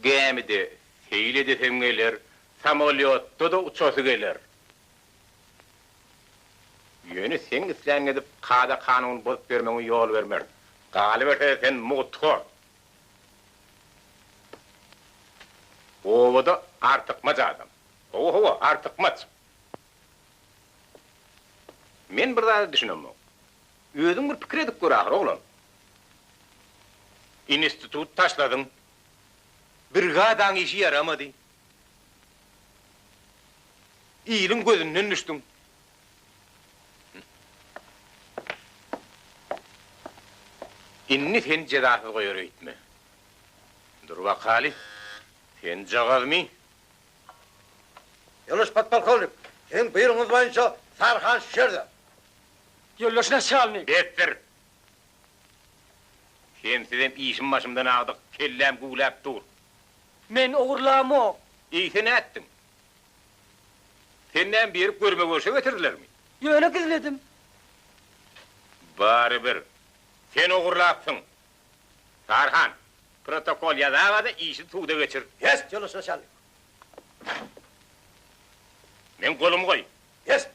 [SPEAKER 3] gämide seýil edesem geler, samolýotda-da uçasy geler. Ýöne seň isläniňi edip kada-kanuny bozup ýörmegiňe ýol bermerin. Galyberse-de sen mugthor. Obada artykmaç adam. Hawa, hawa, artykmaç. Men bir zada düşünemok. Özüň bir pikir edip gör ahyry, oglan. Institut taşladyň. Brigadaň işi ýaramady. Iliň gözünden düşdüň. Indi seni jezasyz goýar öýtme. Dur bakaly, senjagazmy?
[SPEAKER 16] Ýoldaş podpolkownik, siziň buýrugyňyz boýunça Saryhan şu ýerde.
[SPEAKER 6] Ýoldaş naçalnik.
[SPEAKER 3] Besdir! Sensizem işim başymdan agdyk, kelläm güwläp dur.
[SPEAKER 6] Men ogurlamok.
[SPEAKER 3] Eýse nätdiň? Sen näme berip görme-görşe getirdilermi?
[SPEAKER 6] Ýöne gizledim.
[SPEAKER 3] Barybir, sen ogurlapsyň. Saryhan, protokol ýazaga-da işi suda geçir.
[SPEAKER 16] Ýest, ýoldaş naçalnik.
[SPEAKER 3] Meň golumy goý.
[SPEAKER 16] Ýest!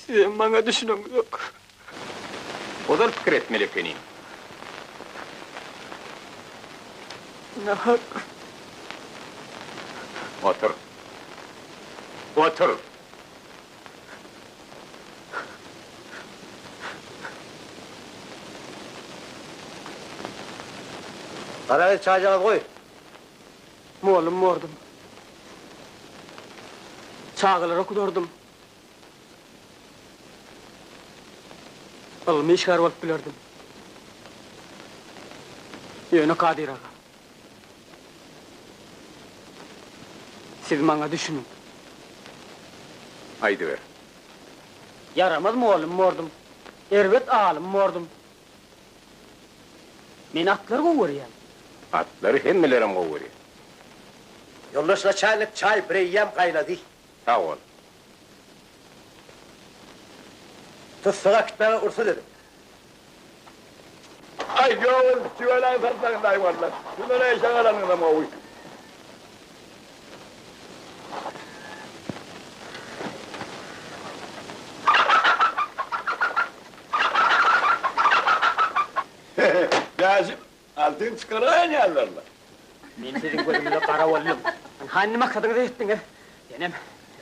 [SPEAKER 6] Sizem maňa düşüneňizok.
[SPEAKER 3] Ozal pikir etmeli ekeniň.
[SPEAKER 6] Nahak.
[SPEAKER 3] Otur. Otur!
[SPEAKER 16] Garagyz çaýjagaz goý.
[SPEAKER 5] Mollum bordum. Çagalar okudardym. Ylmy işgär bolup bilerdim. Ýöne Kadyr aga. Siz maňa düşüniň.
[SPEAKER 3] Aýdyber.
[SPEAKER 5] Ýaramaz mugallym bordum. Erbet alym bordum. Men atlary gowy görýän.
[SPEAKER 3] Atlary hemmelerem gowy görýär.
[SPEAKER 16] Ýoldaş naçalnik çaý bireýýäm gaýnady.
[SPEAKER 3] Sag bol.
[SPEAKER 16] Tussagy äkitmäge rugsat ediň.
[SPEAKER 1] Aý ýok ol tüweleý satsaňyz-aý walla. Şundan eşek alanyňyzam gowy. Bäşim, altyn çykaraýan ýalylar-la.
[SPEAKER 5] Men siziň gözüňize gara boldum. Ynha indi maksadyňyza ýetdiňiz. Senem,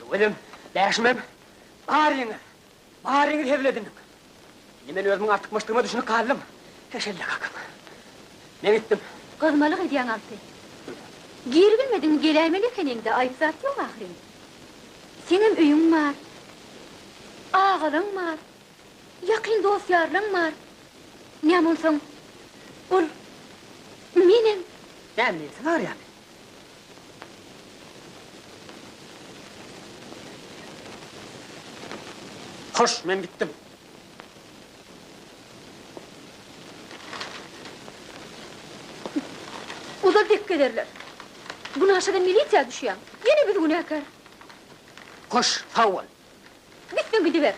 [SPEAKER 5] Öwezem, Bäşimem, baryňyz, baryňyz hezil ediniň. Indi men özümiň artykmaçdygyma düşünip galdym. Heşelle kakam. Men gitdim.
[SPEAKER 7] Gyzmalyk edýäň Alty. Giribilmedigiňi geläýmeli ekeniň-dä, aýyp zat ýok ahyryn. Seňem öýüň bar. Agalaň bar. Ýakyn dost-ýarlaň bar. Näme onsoň, ol menem.
[SPEAKER 5] Näme nesi bar ýaly? Hoş, men gitdim.
[SPEAKER 7] Ozal dek gezerler. Günaşadan milisiýa düşýäň. Ýene biz günäkär.
[SPEAKER 5] Hoş, sag bol.
[SPEAKER 7] Gitseň gidiber.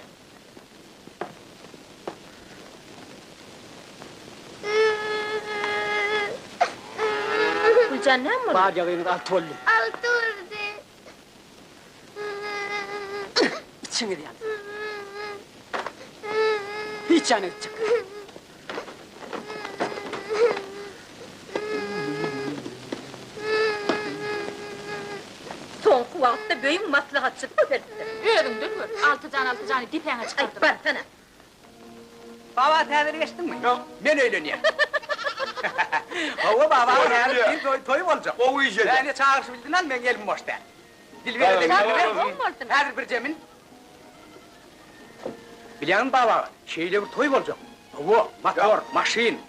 [SPEAKER 9] Güljan näme boldy?
[SPEAKER 5] Bar ýagyňyz alty boldy.
[SPEAKER 12] Alty boldy.
[SPEAKER 5] Içiňiz ýansyn. Hiç ýana gitjek.
[SPEAKER 9] Soňky wagtda böýüň maslahatçysy köpelipdir. Özüňden gör, Altyjan Altyjany depäňe çykardyň. Aý, barsana.
[SPEAKER 13] Baba täzeli geçdiňmi? Ýok. Men öýlenýän. Hawa baba, häzir bir toý toý boljak.
[SPEAKER 1] Gowy iş edýäň.
[SPEAKER 13] Ýa-ni çagyryş bildin al, meň elim boş däl. Dilbere-de bildiber. Häzir birje min. Bilýäňmi baba, şeýle bir toý boljak. Hawa, motor, maşyn.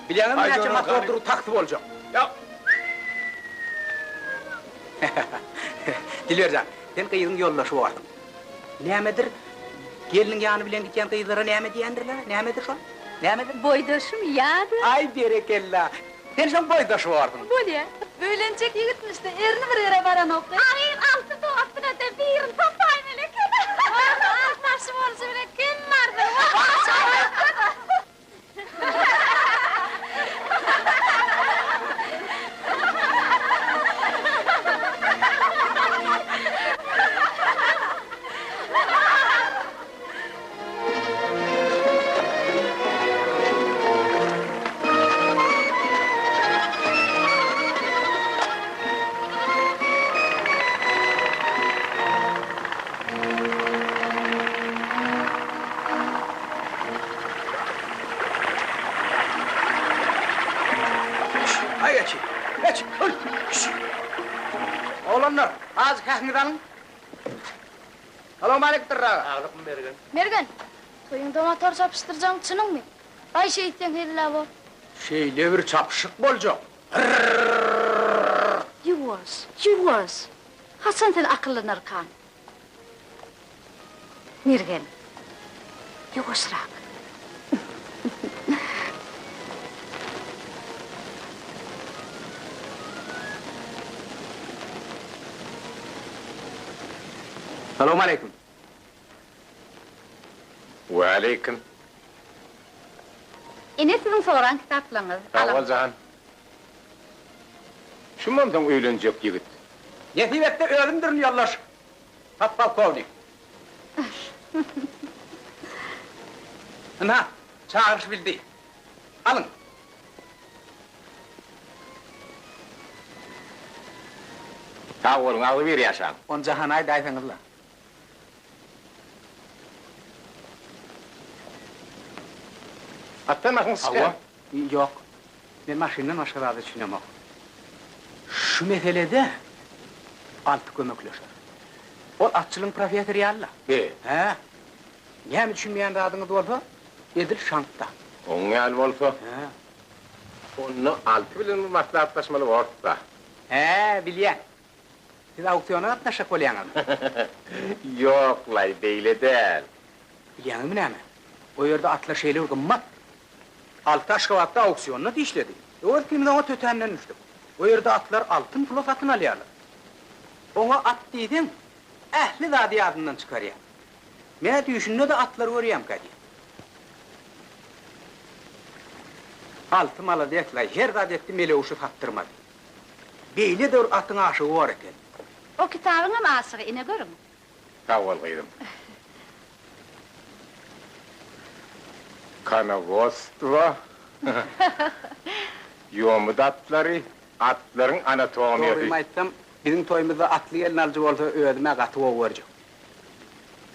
[SPEAKER 13] Bilýäňmi näçe motordyr taksi boljak.
[SPEAKER 1] Ýok.
[SPEAKER 13] Dilber jan, sen gyzyň ýoldaşy borsuň. Nämedir, gelniň ýany bilen gidýän gyzlara näme diýendirler, nämedir şol? Nämedir?
[SPEAKER 10] Boýdaşym ýa-da.
[SPEAKER 13] Aý, berekella! Sen şoň boýdaşy borsuň.
[SPEAKER 10] Bolýa. Öýlenjek ýigitmiş-de, erni bir ýere baranokdy.
[SPEAKER 9] Agyz alty dostuna-da birini tapaýmaly eken. Altaşy bolşy bilen kim bardyr?
[SPEAKER 13] Aý geçi, geç, öl, şş. Oglanlar, azajyk häkiňizi alyň. Salowmaleýkim Dyrra aga.
[SPEAKER 17] Saglykmy Mergen?
[SPEAKER 12] Mergen, toýuňda motor çapyşdyrjagyň çynyňmy? Aý şeýtseň hezil-ä bor.
[SPEAKER 13] Şeýle bir çapyşyk boljak. Hyrrrrrrr!
[SPEAKER 10] Ýuwaş, ýuwaş! Haçan sen akyllanarkaň? Mergen, ýuwaşrak.
[SPEAKER 13] Salowmaleýkim.
[SPEAKER 3] Waleýkim.
[SPEAKER 10] Ine siziň soran kitaplaryňyz.
[SPEAKER 3] Sag bol jan. Şumam soň öýlenjek ýigit.
[SPEAKER 13] Nesip etse özümdirin ýoldaş podpolkownik. Ynha, çagyryş bildi. Alyň.
[SPEAKER 3] Sag boluň, agzybir ýaşaň.
[SPEAKER 13] Ony Jahana aýdaýsaňyzla.
[SPEAKER 3] Atdan maşyn çykýar.
[SPEAKER 13] Hawa. Ýok.
[SPEAKER 6] Men maşyndan başga zada düşünemok. Şu meselede Alty kömekleşer. Ol atçylygyň professory ýaly-la.
[SPEAKER 3] Be.
[SPEAKER 6] Hä. Näme düşünmeýän zadyňyz bolsa, edil şaňkda.
[SPEAKER 3] Oň ýaly bolsa.
[SPEAKER 6] Hä.
[SPEAKER 3] Onda Alty bilen bir maslahatlaşmaly borus-da.
[SPEAKER 6] Hä, bilýän. Siz auksiona gatnaşjak bolýaňyzmy?
[SPEAKER 3] Ýok-laý, beýle däl.
[SPEAKER 6] Bilýäňizmi näme? O ýerde atlar şeýle bir gymmat. Alty Aşgabatda auksionda dişledi. Öwez ikimiz oňa tötänden düşdük. O ýerde atlar altyn pula satyn alýarlar. Oňa at diýseň, ähli zady ýadyndan çykarýar. Men-ä düýşünde-de atlary görýämkä diýýän. Alty malades-laý, her zat etdi, melewşi satdyrmady. Beýle-de bir atyň aşygy bor eken.
[SPEAKER 10] O kitabyňam aşygy, ine görüň.
[SPEAKER 3] Sag bol gyzym. Konowodstwo, ýomut atlary, atlaryň anatomiýasy.
[SPEAKER 6] Dogrymy aýtsam, biziň toýumyzda atly gelnalyjy bolsa özüm-ä gaty gowy görjek.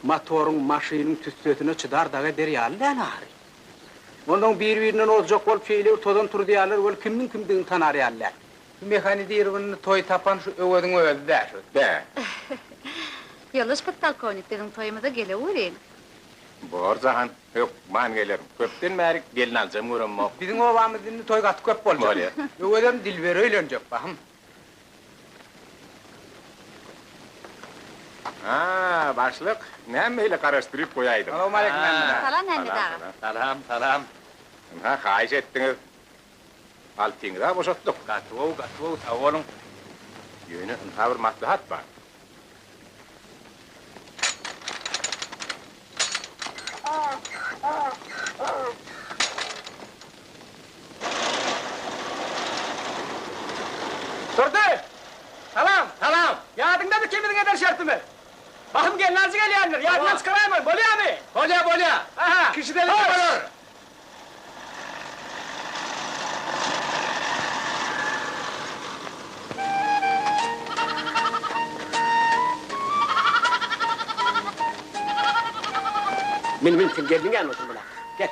[SPEAKER 6] Motoryň, maşynyň tüssesine çydar dagy eder ýaly däl ahyry. Onsoň bir-birinden ozjak bolup şeýle bir tozan turuzýarlar weli kimniň kimdigini tanar ýaly däl. Şu mehanizirowanyny toý tapan şu Öweziň özi-dä şu.
[SPEAKER 3] Bä.
[SPEAKER 10] Ýoldaş podpolkownik, biziň toýumyza geleweriň.
[SPEAKER 3] Bor Jahan, hökman gelerin. Köpden bäri gelnaljam göremok.
[SPEAKER 6] Biziň obamyzda indi toý gaty köp boljak.
[SPEAKER 3] Bolýa.
[SPEAKER 6] Öwezem Dilbere öýlenjek, bahym.
[SPEAKER 3] Ha, başlyk, näme beýle garaşdyryp goýaýdyň?
[SPEAKER 6] Salowmaleýkim Mämmet aga.
[SPEAKER 10] Salam Mämmet aga.
[SPEAKER 3] Salam, salam. Ynha, haýyş etdiňiz. Altyňyz-a boşatdyk.
[SPEAKER 13] Gaty gowy, gaty gowy, sag boluň.
[SPEAKER 3] Ýöne ynha bir maslahat bar.
[SPEAKER 6] Durdy! Salam!
[SPEAKER 16] Salam!
[SPEAKER 6] Ýadyňdamy ikimiziň eden şertimiz? Bahym gelnaljy gelýändir, ýadyňdan çykaraýma, bolýamy?
[SPEAKER 16] Bolýa, bolýa!
[SPEAKER 6] Aha!
[SPEAKER 16] Kişi delinçe bolar!
[SPEAKER 2] Min, min, sen gelniň ýanyna otur bula. Gel.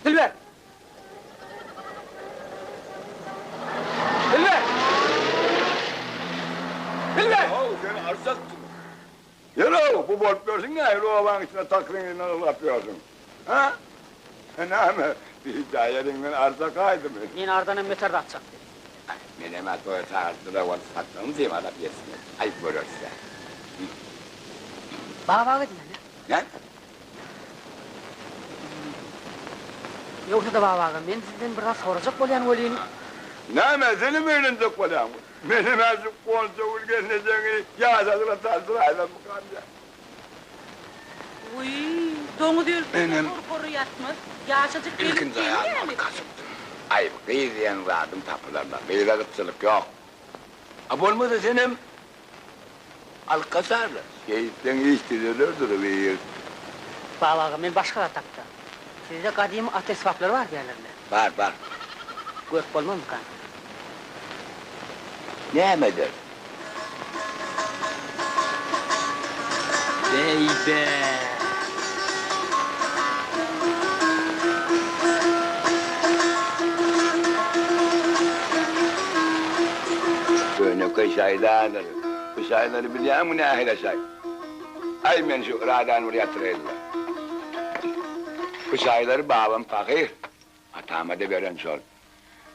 [SPEAKER 6] Dilber! Dilber! Dilber!
[SPEAKER 1] Haw, sen arsaksyň. Ýör-ow, bu bolup ýörsüň nähili obaň içinde takryň elinden ylgap ýörsüň? Hä? Näme, bijaý eliňden arsa gaýdymy?
[SPEAKER 5] Men ardanam beter zat çakdy.
[SPEAKER 1] Menem-ä toýa çagyrtdylar, ol satlygyny diýip alap ýetsin. Aý, göreris-dä.
[SPEAKER 5] Baba gidýän-ä.
[SPEAKER 1] Näme?
[SPEAKER 5] Ýogsa-da baba aga, men sizden bir zat sorajak bolýan welin.
[SPEAKER 1] Näme, senem öýlenjek bolýaňmy? Menem häzir Goncagül gelnejeňi ýaşadyla tanşyraýsammykam diýýän.
[SPEAKER 10] Wiý, doňuz ölse-de
[SPEAKER 1] Menem
[SPEAKER 10] hor-hory ýatmaz. Ýaşajyk gelin
[SPEAKER 1] ilkinji
[SPEAKER 10] sen
[SPEAKER 1] aýalymy
[SPEAKER 10] dämi?
[SPEAKER 1] kaçypdym. Aý, gyz diýen zadyň tapylarla, gyza gytçylyk ýok. A bolmasa senem alyp gaçarlar. Şeýtseň iş düzelerdir gyz.
[SPEAKER 5] Baba aga, men başga zat hakda. Sizde gadymy at esbaplary bar diýýärler-le.
[SPEAKER 1] Bar, bar.
[SPEAKER 5] Görüp bolmazmykan?
[SPEAKER 1] Näme eder?
[SPEAKER 5] Beýbe!
[SPEAKER 1] Könekeý şaýlardyr. Bu şaýlary bilýäňmi nähili şaý? Aý men şu yradany bir ýatyraýynla. Bu şaýlary babam pahyr atama-da beren şol.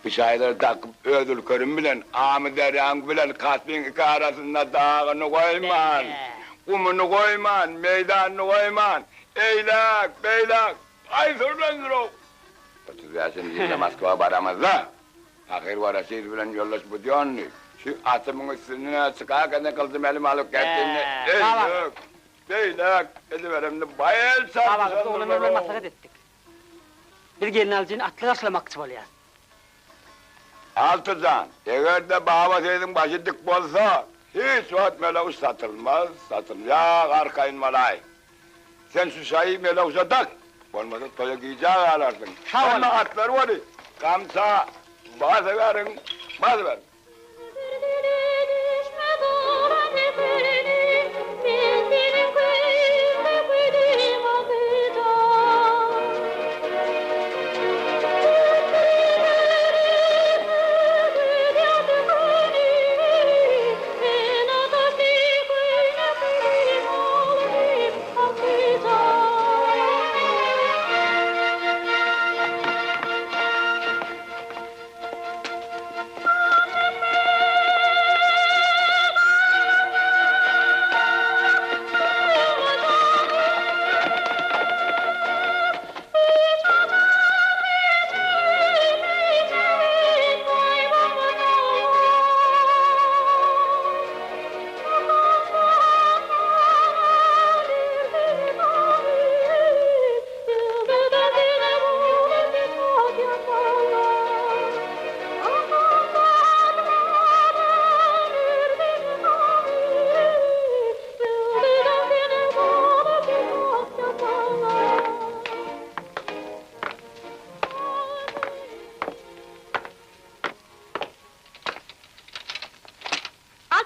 [SPEAKER 1] Bu şaýlary dakyp öz ülkerim bilen Amyderýaň bilen Kaspiň iki arasynda dagyny goýman, gumuny goýman, meýdanyny goýman, eýläk, beýläk aý sürlendir-ow. 35-nji ýylda Moskwa baramyzda Pahyr Waraşilow bilen ýoldaş Budýonnyý şu atymyň üstüne çykarkada gylyjym elime alyp gätdimde, eýläk, beýläk ediberemde baý el
[SPEAKER 5] Baba, biz oglanlar bilen
[SPEAKER 1] çarpyşandyrlar-ow.
[SPEAKER 5] maslahat etdik. Biz gelnalyjyny atly garşylamakçy bolýas.
[SPEAKER 1] Alty jan, eger-de Baba Seýidiň başy dik bolsa, hiç wagt Meleguş satylmaz, satylýag arkaýyn bolaý. Sen şu şaýy Meleguşa dak, bolmasa toýa gijä galarsyň. Hemme atlary bary gamça basyberiň, basyberiň.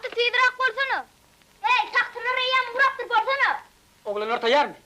[SPEAKER 12] Alty tizräk bolsana. Eý, tagsylar eýýäm ugrapdyr bolsana.
[SPEAKER 6] Oglanlar taýýarmy?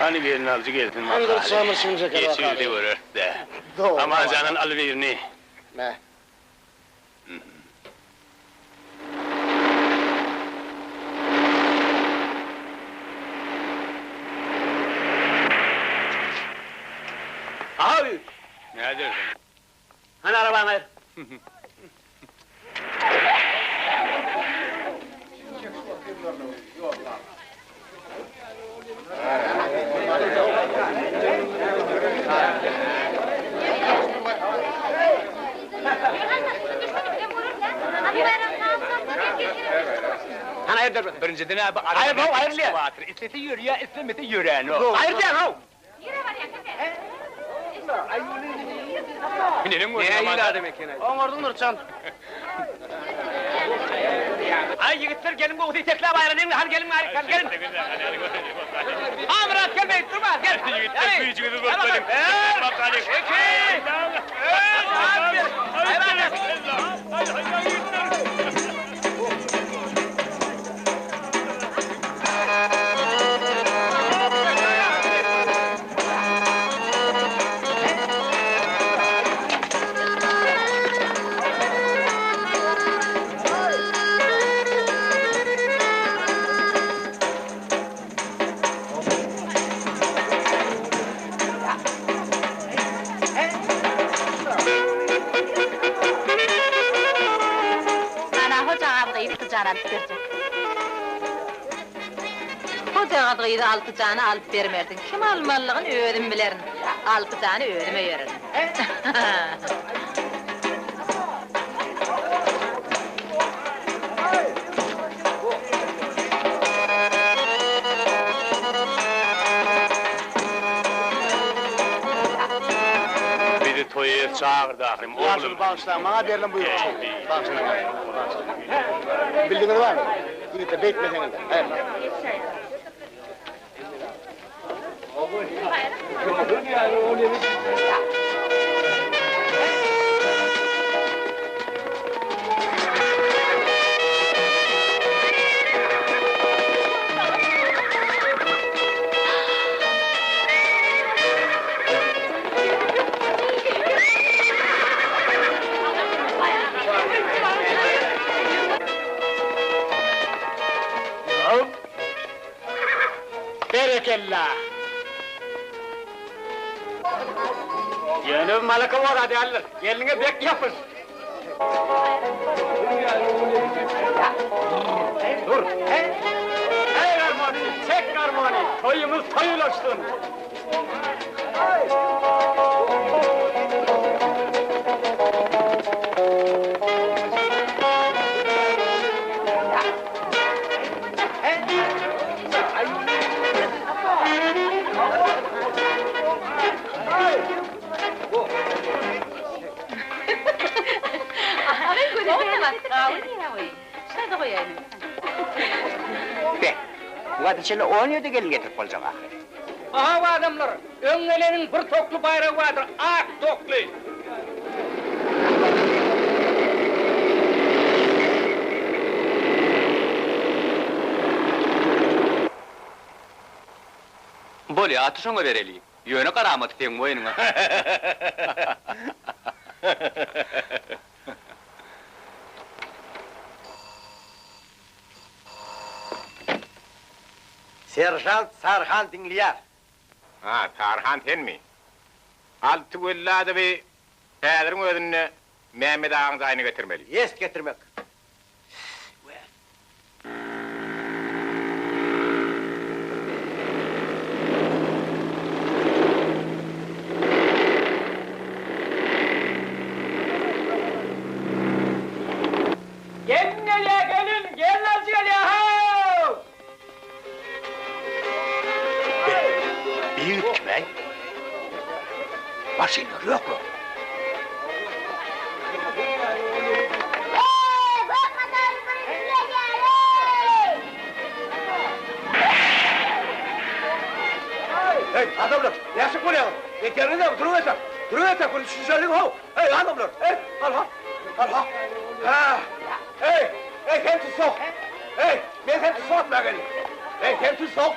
[SPEAKER 11] Hany gelnalyjy gelsin
[SPEAKER 18] Hany dur çamyr şirinjek el
[SPEAKER 11] Geçirdi
[SPEAKER 18] bakaly.
[SPEAKER 11] göreris-dä.
[SPEAKER 18] Dogry.
[SPEAKER 11] Amanjandan al birini.
[SPEAKER 18] Me.
[SPEAKER 6] Abi!
[SPEAKER 11] Nädersiň?
[SPEAKER 6] Hany arabaňy aýyr. Hany aýyr derweze.
[SPEAKER 3] Birinjiden abi
[SPEAKER 6] Aýyr, how, aýyr diýýän.
[SPEAKER 3] Islese ýörýär, islemese ýöränok.
[SPEAKER 6] Aýyr diýýän, how.
[SPEAKER 3] Neneň gördüň
[SPEAKER 6] Nähili adam eken-aý.
[SPEAKER 18] Oňardyň Nurjan.
[SPEAKER 6] Aý ýigitler geliň gowusy itekläp aýralyň hany geliň bärik hany geliň. Amyrat gel beýdip durma gel.
[SPEAKER 11] Ýigitler güýjüňizi görkeziň.
[SPEAKER 6] Bir, iki, üç, hany bir. Aý bärik.
[SPEAKER 10] Ana hojagaz gyz Altijany alyp berjek. Hojagaz gyzy Altijany alyp bermersiň. Kim almalygyny özüm bilerin. Altijany özüm öýererin.
[SPEAKER 11] Bizi toýa çagyrdy ahyrym, oglum.
[SPEAKER 18] Ýaşuly bagyşlaň, maňa berlen buýruk şol. Bagyşlaň. Bildiňiz barmy? Ýigitler, beýtmeseňizler. Aýryl.
[SPEAKER 6] Berekella! Ýöne bu malaka bor-a däldir. Gelniňe bek ýapyş. Dur. Eý garmony, çek garmony, toýumyz toý ulaşsyn.
[SPEAKER 8] Be, bu wagta çenli on ýerde gelin getirip boljak ahyry.
[SPEAKER 13] Ahaw adamlar, öň geleniň bir tokly baýragy bardyr, ak tokly.
[SPEAKER 3] Bolýa, aty şoňa bereli. Ýöne garamaty seň boýnuňa.
[SPEAKER 16] Seržant Sarhan diňleýär.
[SPEAKER 3] Ha, Tarhan senmi? Alty Welladowy häziriň özünde Mämmet agaň jaýyna getirmeli.
[SPEAKER 16] Ýest getirmek.
[SPEAKER 2] Maşynlar ýok ýok.
[SPEAKER 16] Hey, adamlar, näşik bolýaňyz? Eteriniz-ä, durup etek, durup etek, bir düşünjeliň how! Hey, adamlar, hey, halha, halha, hä, hey, hey, sen tussag, hey, men seni tussag etmäge geldim, hey, sen tussag!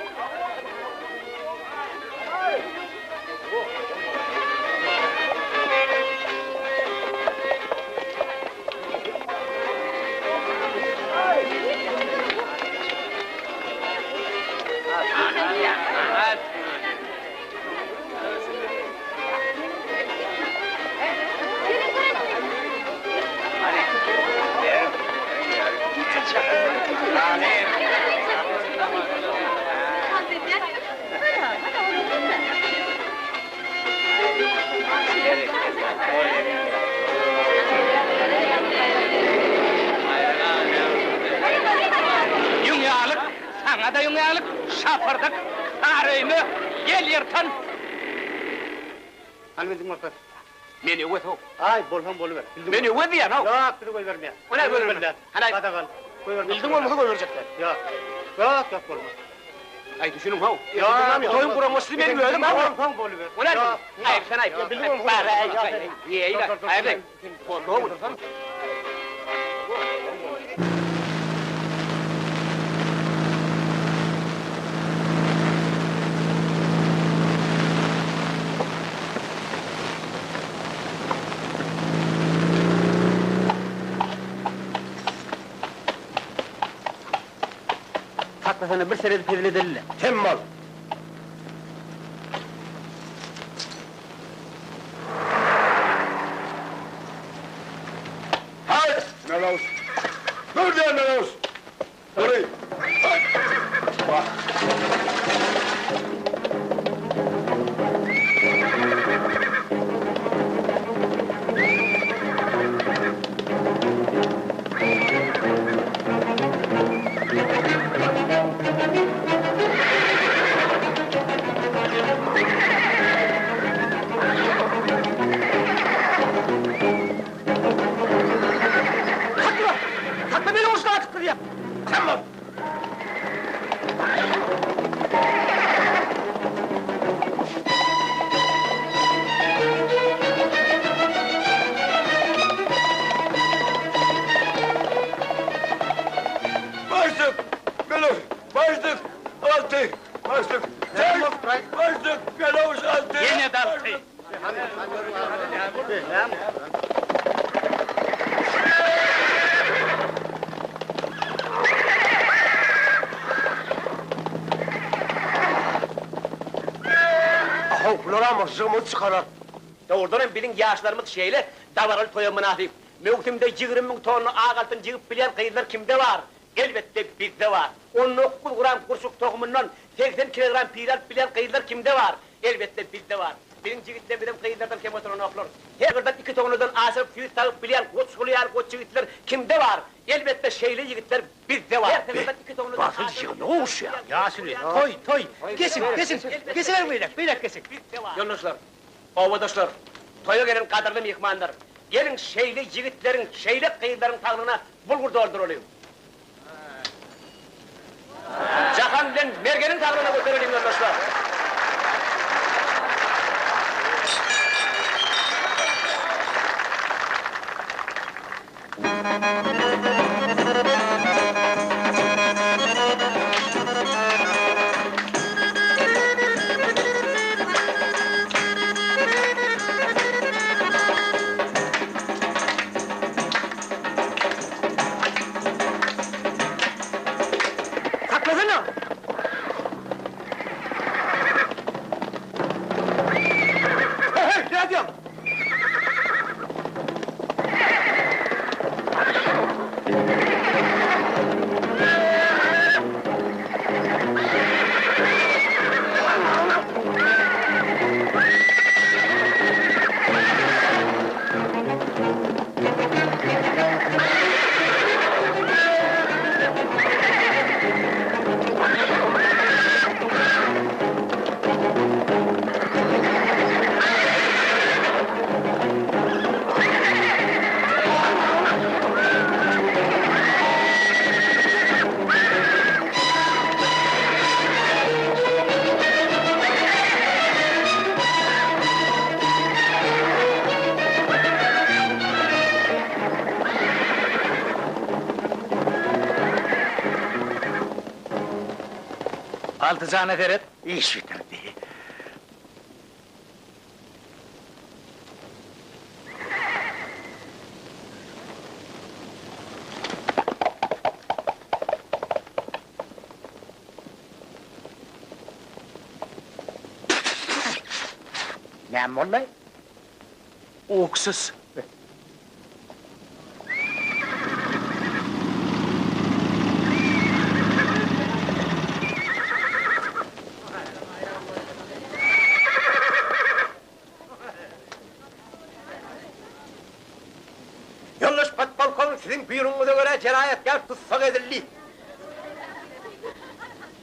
[SPEAKER 13] Ýüň ýalyk, saňa-da ýüň ýalyk, şapyrdyk, sary öýme, ýel ýyrtan.
[SPEAKER 6] Hany bildiň bolsa.
[SPEAKER 2] Men öwez-ow.
[SPEAKER 6] Aý, bolsaň boluber.
[SPEAKER 2] Men öwez diýýän-ow.
[SPEAKER 6] Ýok, bizi goýbermeýär.
[SPEAKER 2] O näme goýbermez? Hany.
[SPEAKER 6] Gadagan. Goýbermez.
[SPEAKER 2] Bildiň bolmasa goýberjekler.
[SPEAKER 6] Ýok. Ýok, ýok bolmaz.
[SPEAKER 2] Aý, düşüniň-how.
[SPEAKER 6] Ýok,
[SPEAKER 2] Toýuň guramaçysy men özüm.
[SPEAKER 6] Bolsaň boluber.
[SPEAKER 2] O näme? Aýyp sen aýyp.
[SPEAKER 6] Bildiň bolmasa.
[SPEAKER 2] Bar, aý, aý, aý. Aý, aý.
[SPEAKER 5] Saklasana bir seredip hezil edeli-le.
[SPEAKER 16] Sem bol!
[SPEAKER 1] Haý, Melawus! Dur diýen Melawus! Dury! Haý! Wah!
[SPEAKER 2] Sakla! Sakla meni uruşdan atyp gidýär!
[SPEAKER 16] Sem bol!
[SPEAKER 1] Başlyk! Melewş! Başlyk! Alty! Başlyk! Sen! Başlyk! Melewş alty!
[SPEAKER 13] Ýene-de alty!
[SPEAKER 16] Ahow, bularam myžžygymyzy çykarar.
[SPEAKER 2] Dogrudan hem biziň ýaşlarymyz şeýle dabaraly toýa mynasyp. Möwsümde 20 müň tonna ak altyn jygyp bilýän gyzlar kimde bar? Elbetde, bizde bar. 19 gram gurçuk tohumyndan 80 kilogram pile alyp bilýän gyzlar kimde bar? Elbetde, bizde bar. Biziň jigitlerimizem gyzlardan kem oturanoklar. Her gyrdan iki tonnadan aşyryp süýt sagyp bilýän goçguly ýaly goç ýigitler kimde bar? Elbetde, şeýle ýigitler bizde bar. Her sygyrdan iki tonnadan
[SPEAKER 17] Basyl
[SPEAKER 2] aşyryp
[SPEAKER 17] ýygyny gowuşýar.
[SPEAKER 13] Ýaşuly, toý, toý. Geçiň, geçiň. Geçiberiň beýläk, beýläk geçiň.
[SPEAKER 2] Ýoldaşlar, obadaşlar, toýa gelen gadyrly myhmanlar, geliň şeýle ýigitleriň, şeýle gyzlaryň saglygyna bulgur dolduralyň. Jahan bilen Mergeniň saglygyna götereliň ýoldaşlar.
[SPEAKER 5] Saklasana!
[SPEAKER 16] Hey, hey, nädýäň?
[SPEAKER 13] Altyjana seret,
[SPEAKER 8] iş bitirdi. Näme boldy?
[SPEAKER 2] Uksus.
[SPEAKER 16] Ýoldaş podpolkownik siziň buýrugyňyza görä jenaýatkär tussag edildi.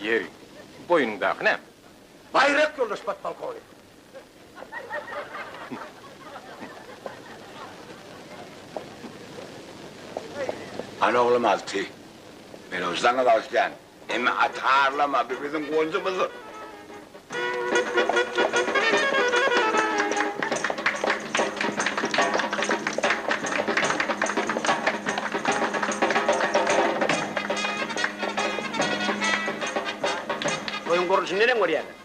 [SPEAKER 3] Ýeri, boýnuňdaky näme?
[SPEAKER 16] Baýrak, ýoldaş podpolkownik.
[SPEAKER 1] Al oglum Alty. Men ony saňa bagyşlaýan. Emma aty harlama, bu biziň gonjumyzdyr.
[SPEAKER 2] Toýuň gurluşyny neneň görýäňiz?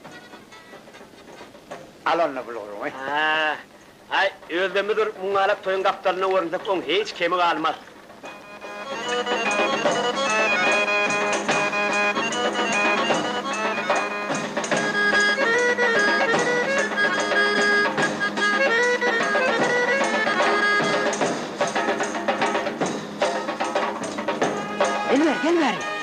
[SPEAKER 8] Al onda bulguryňy.
[SPEAKER 2] Hä, aý, özlemizdir, muňňalak toýuň gapdalynda görünsek, oň hiç kemi galmaz. Gel bäri, gel bäri.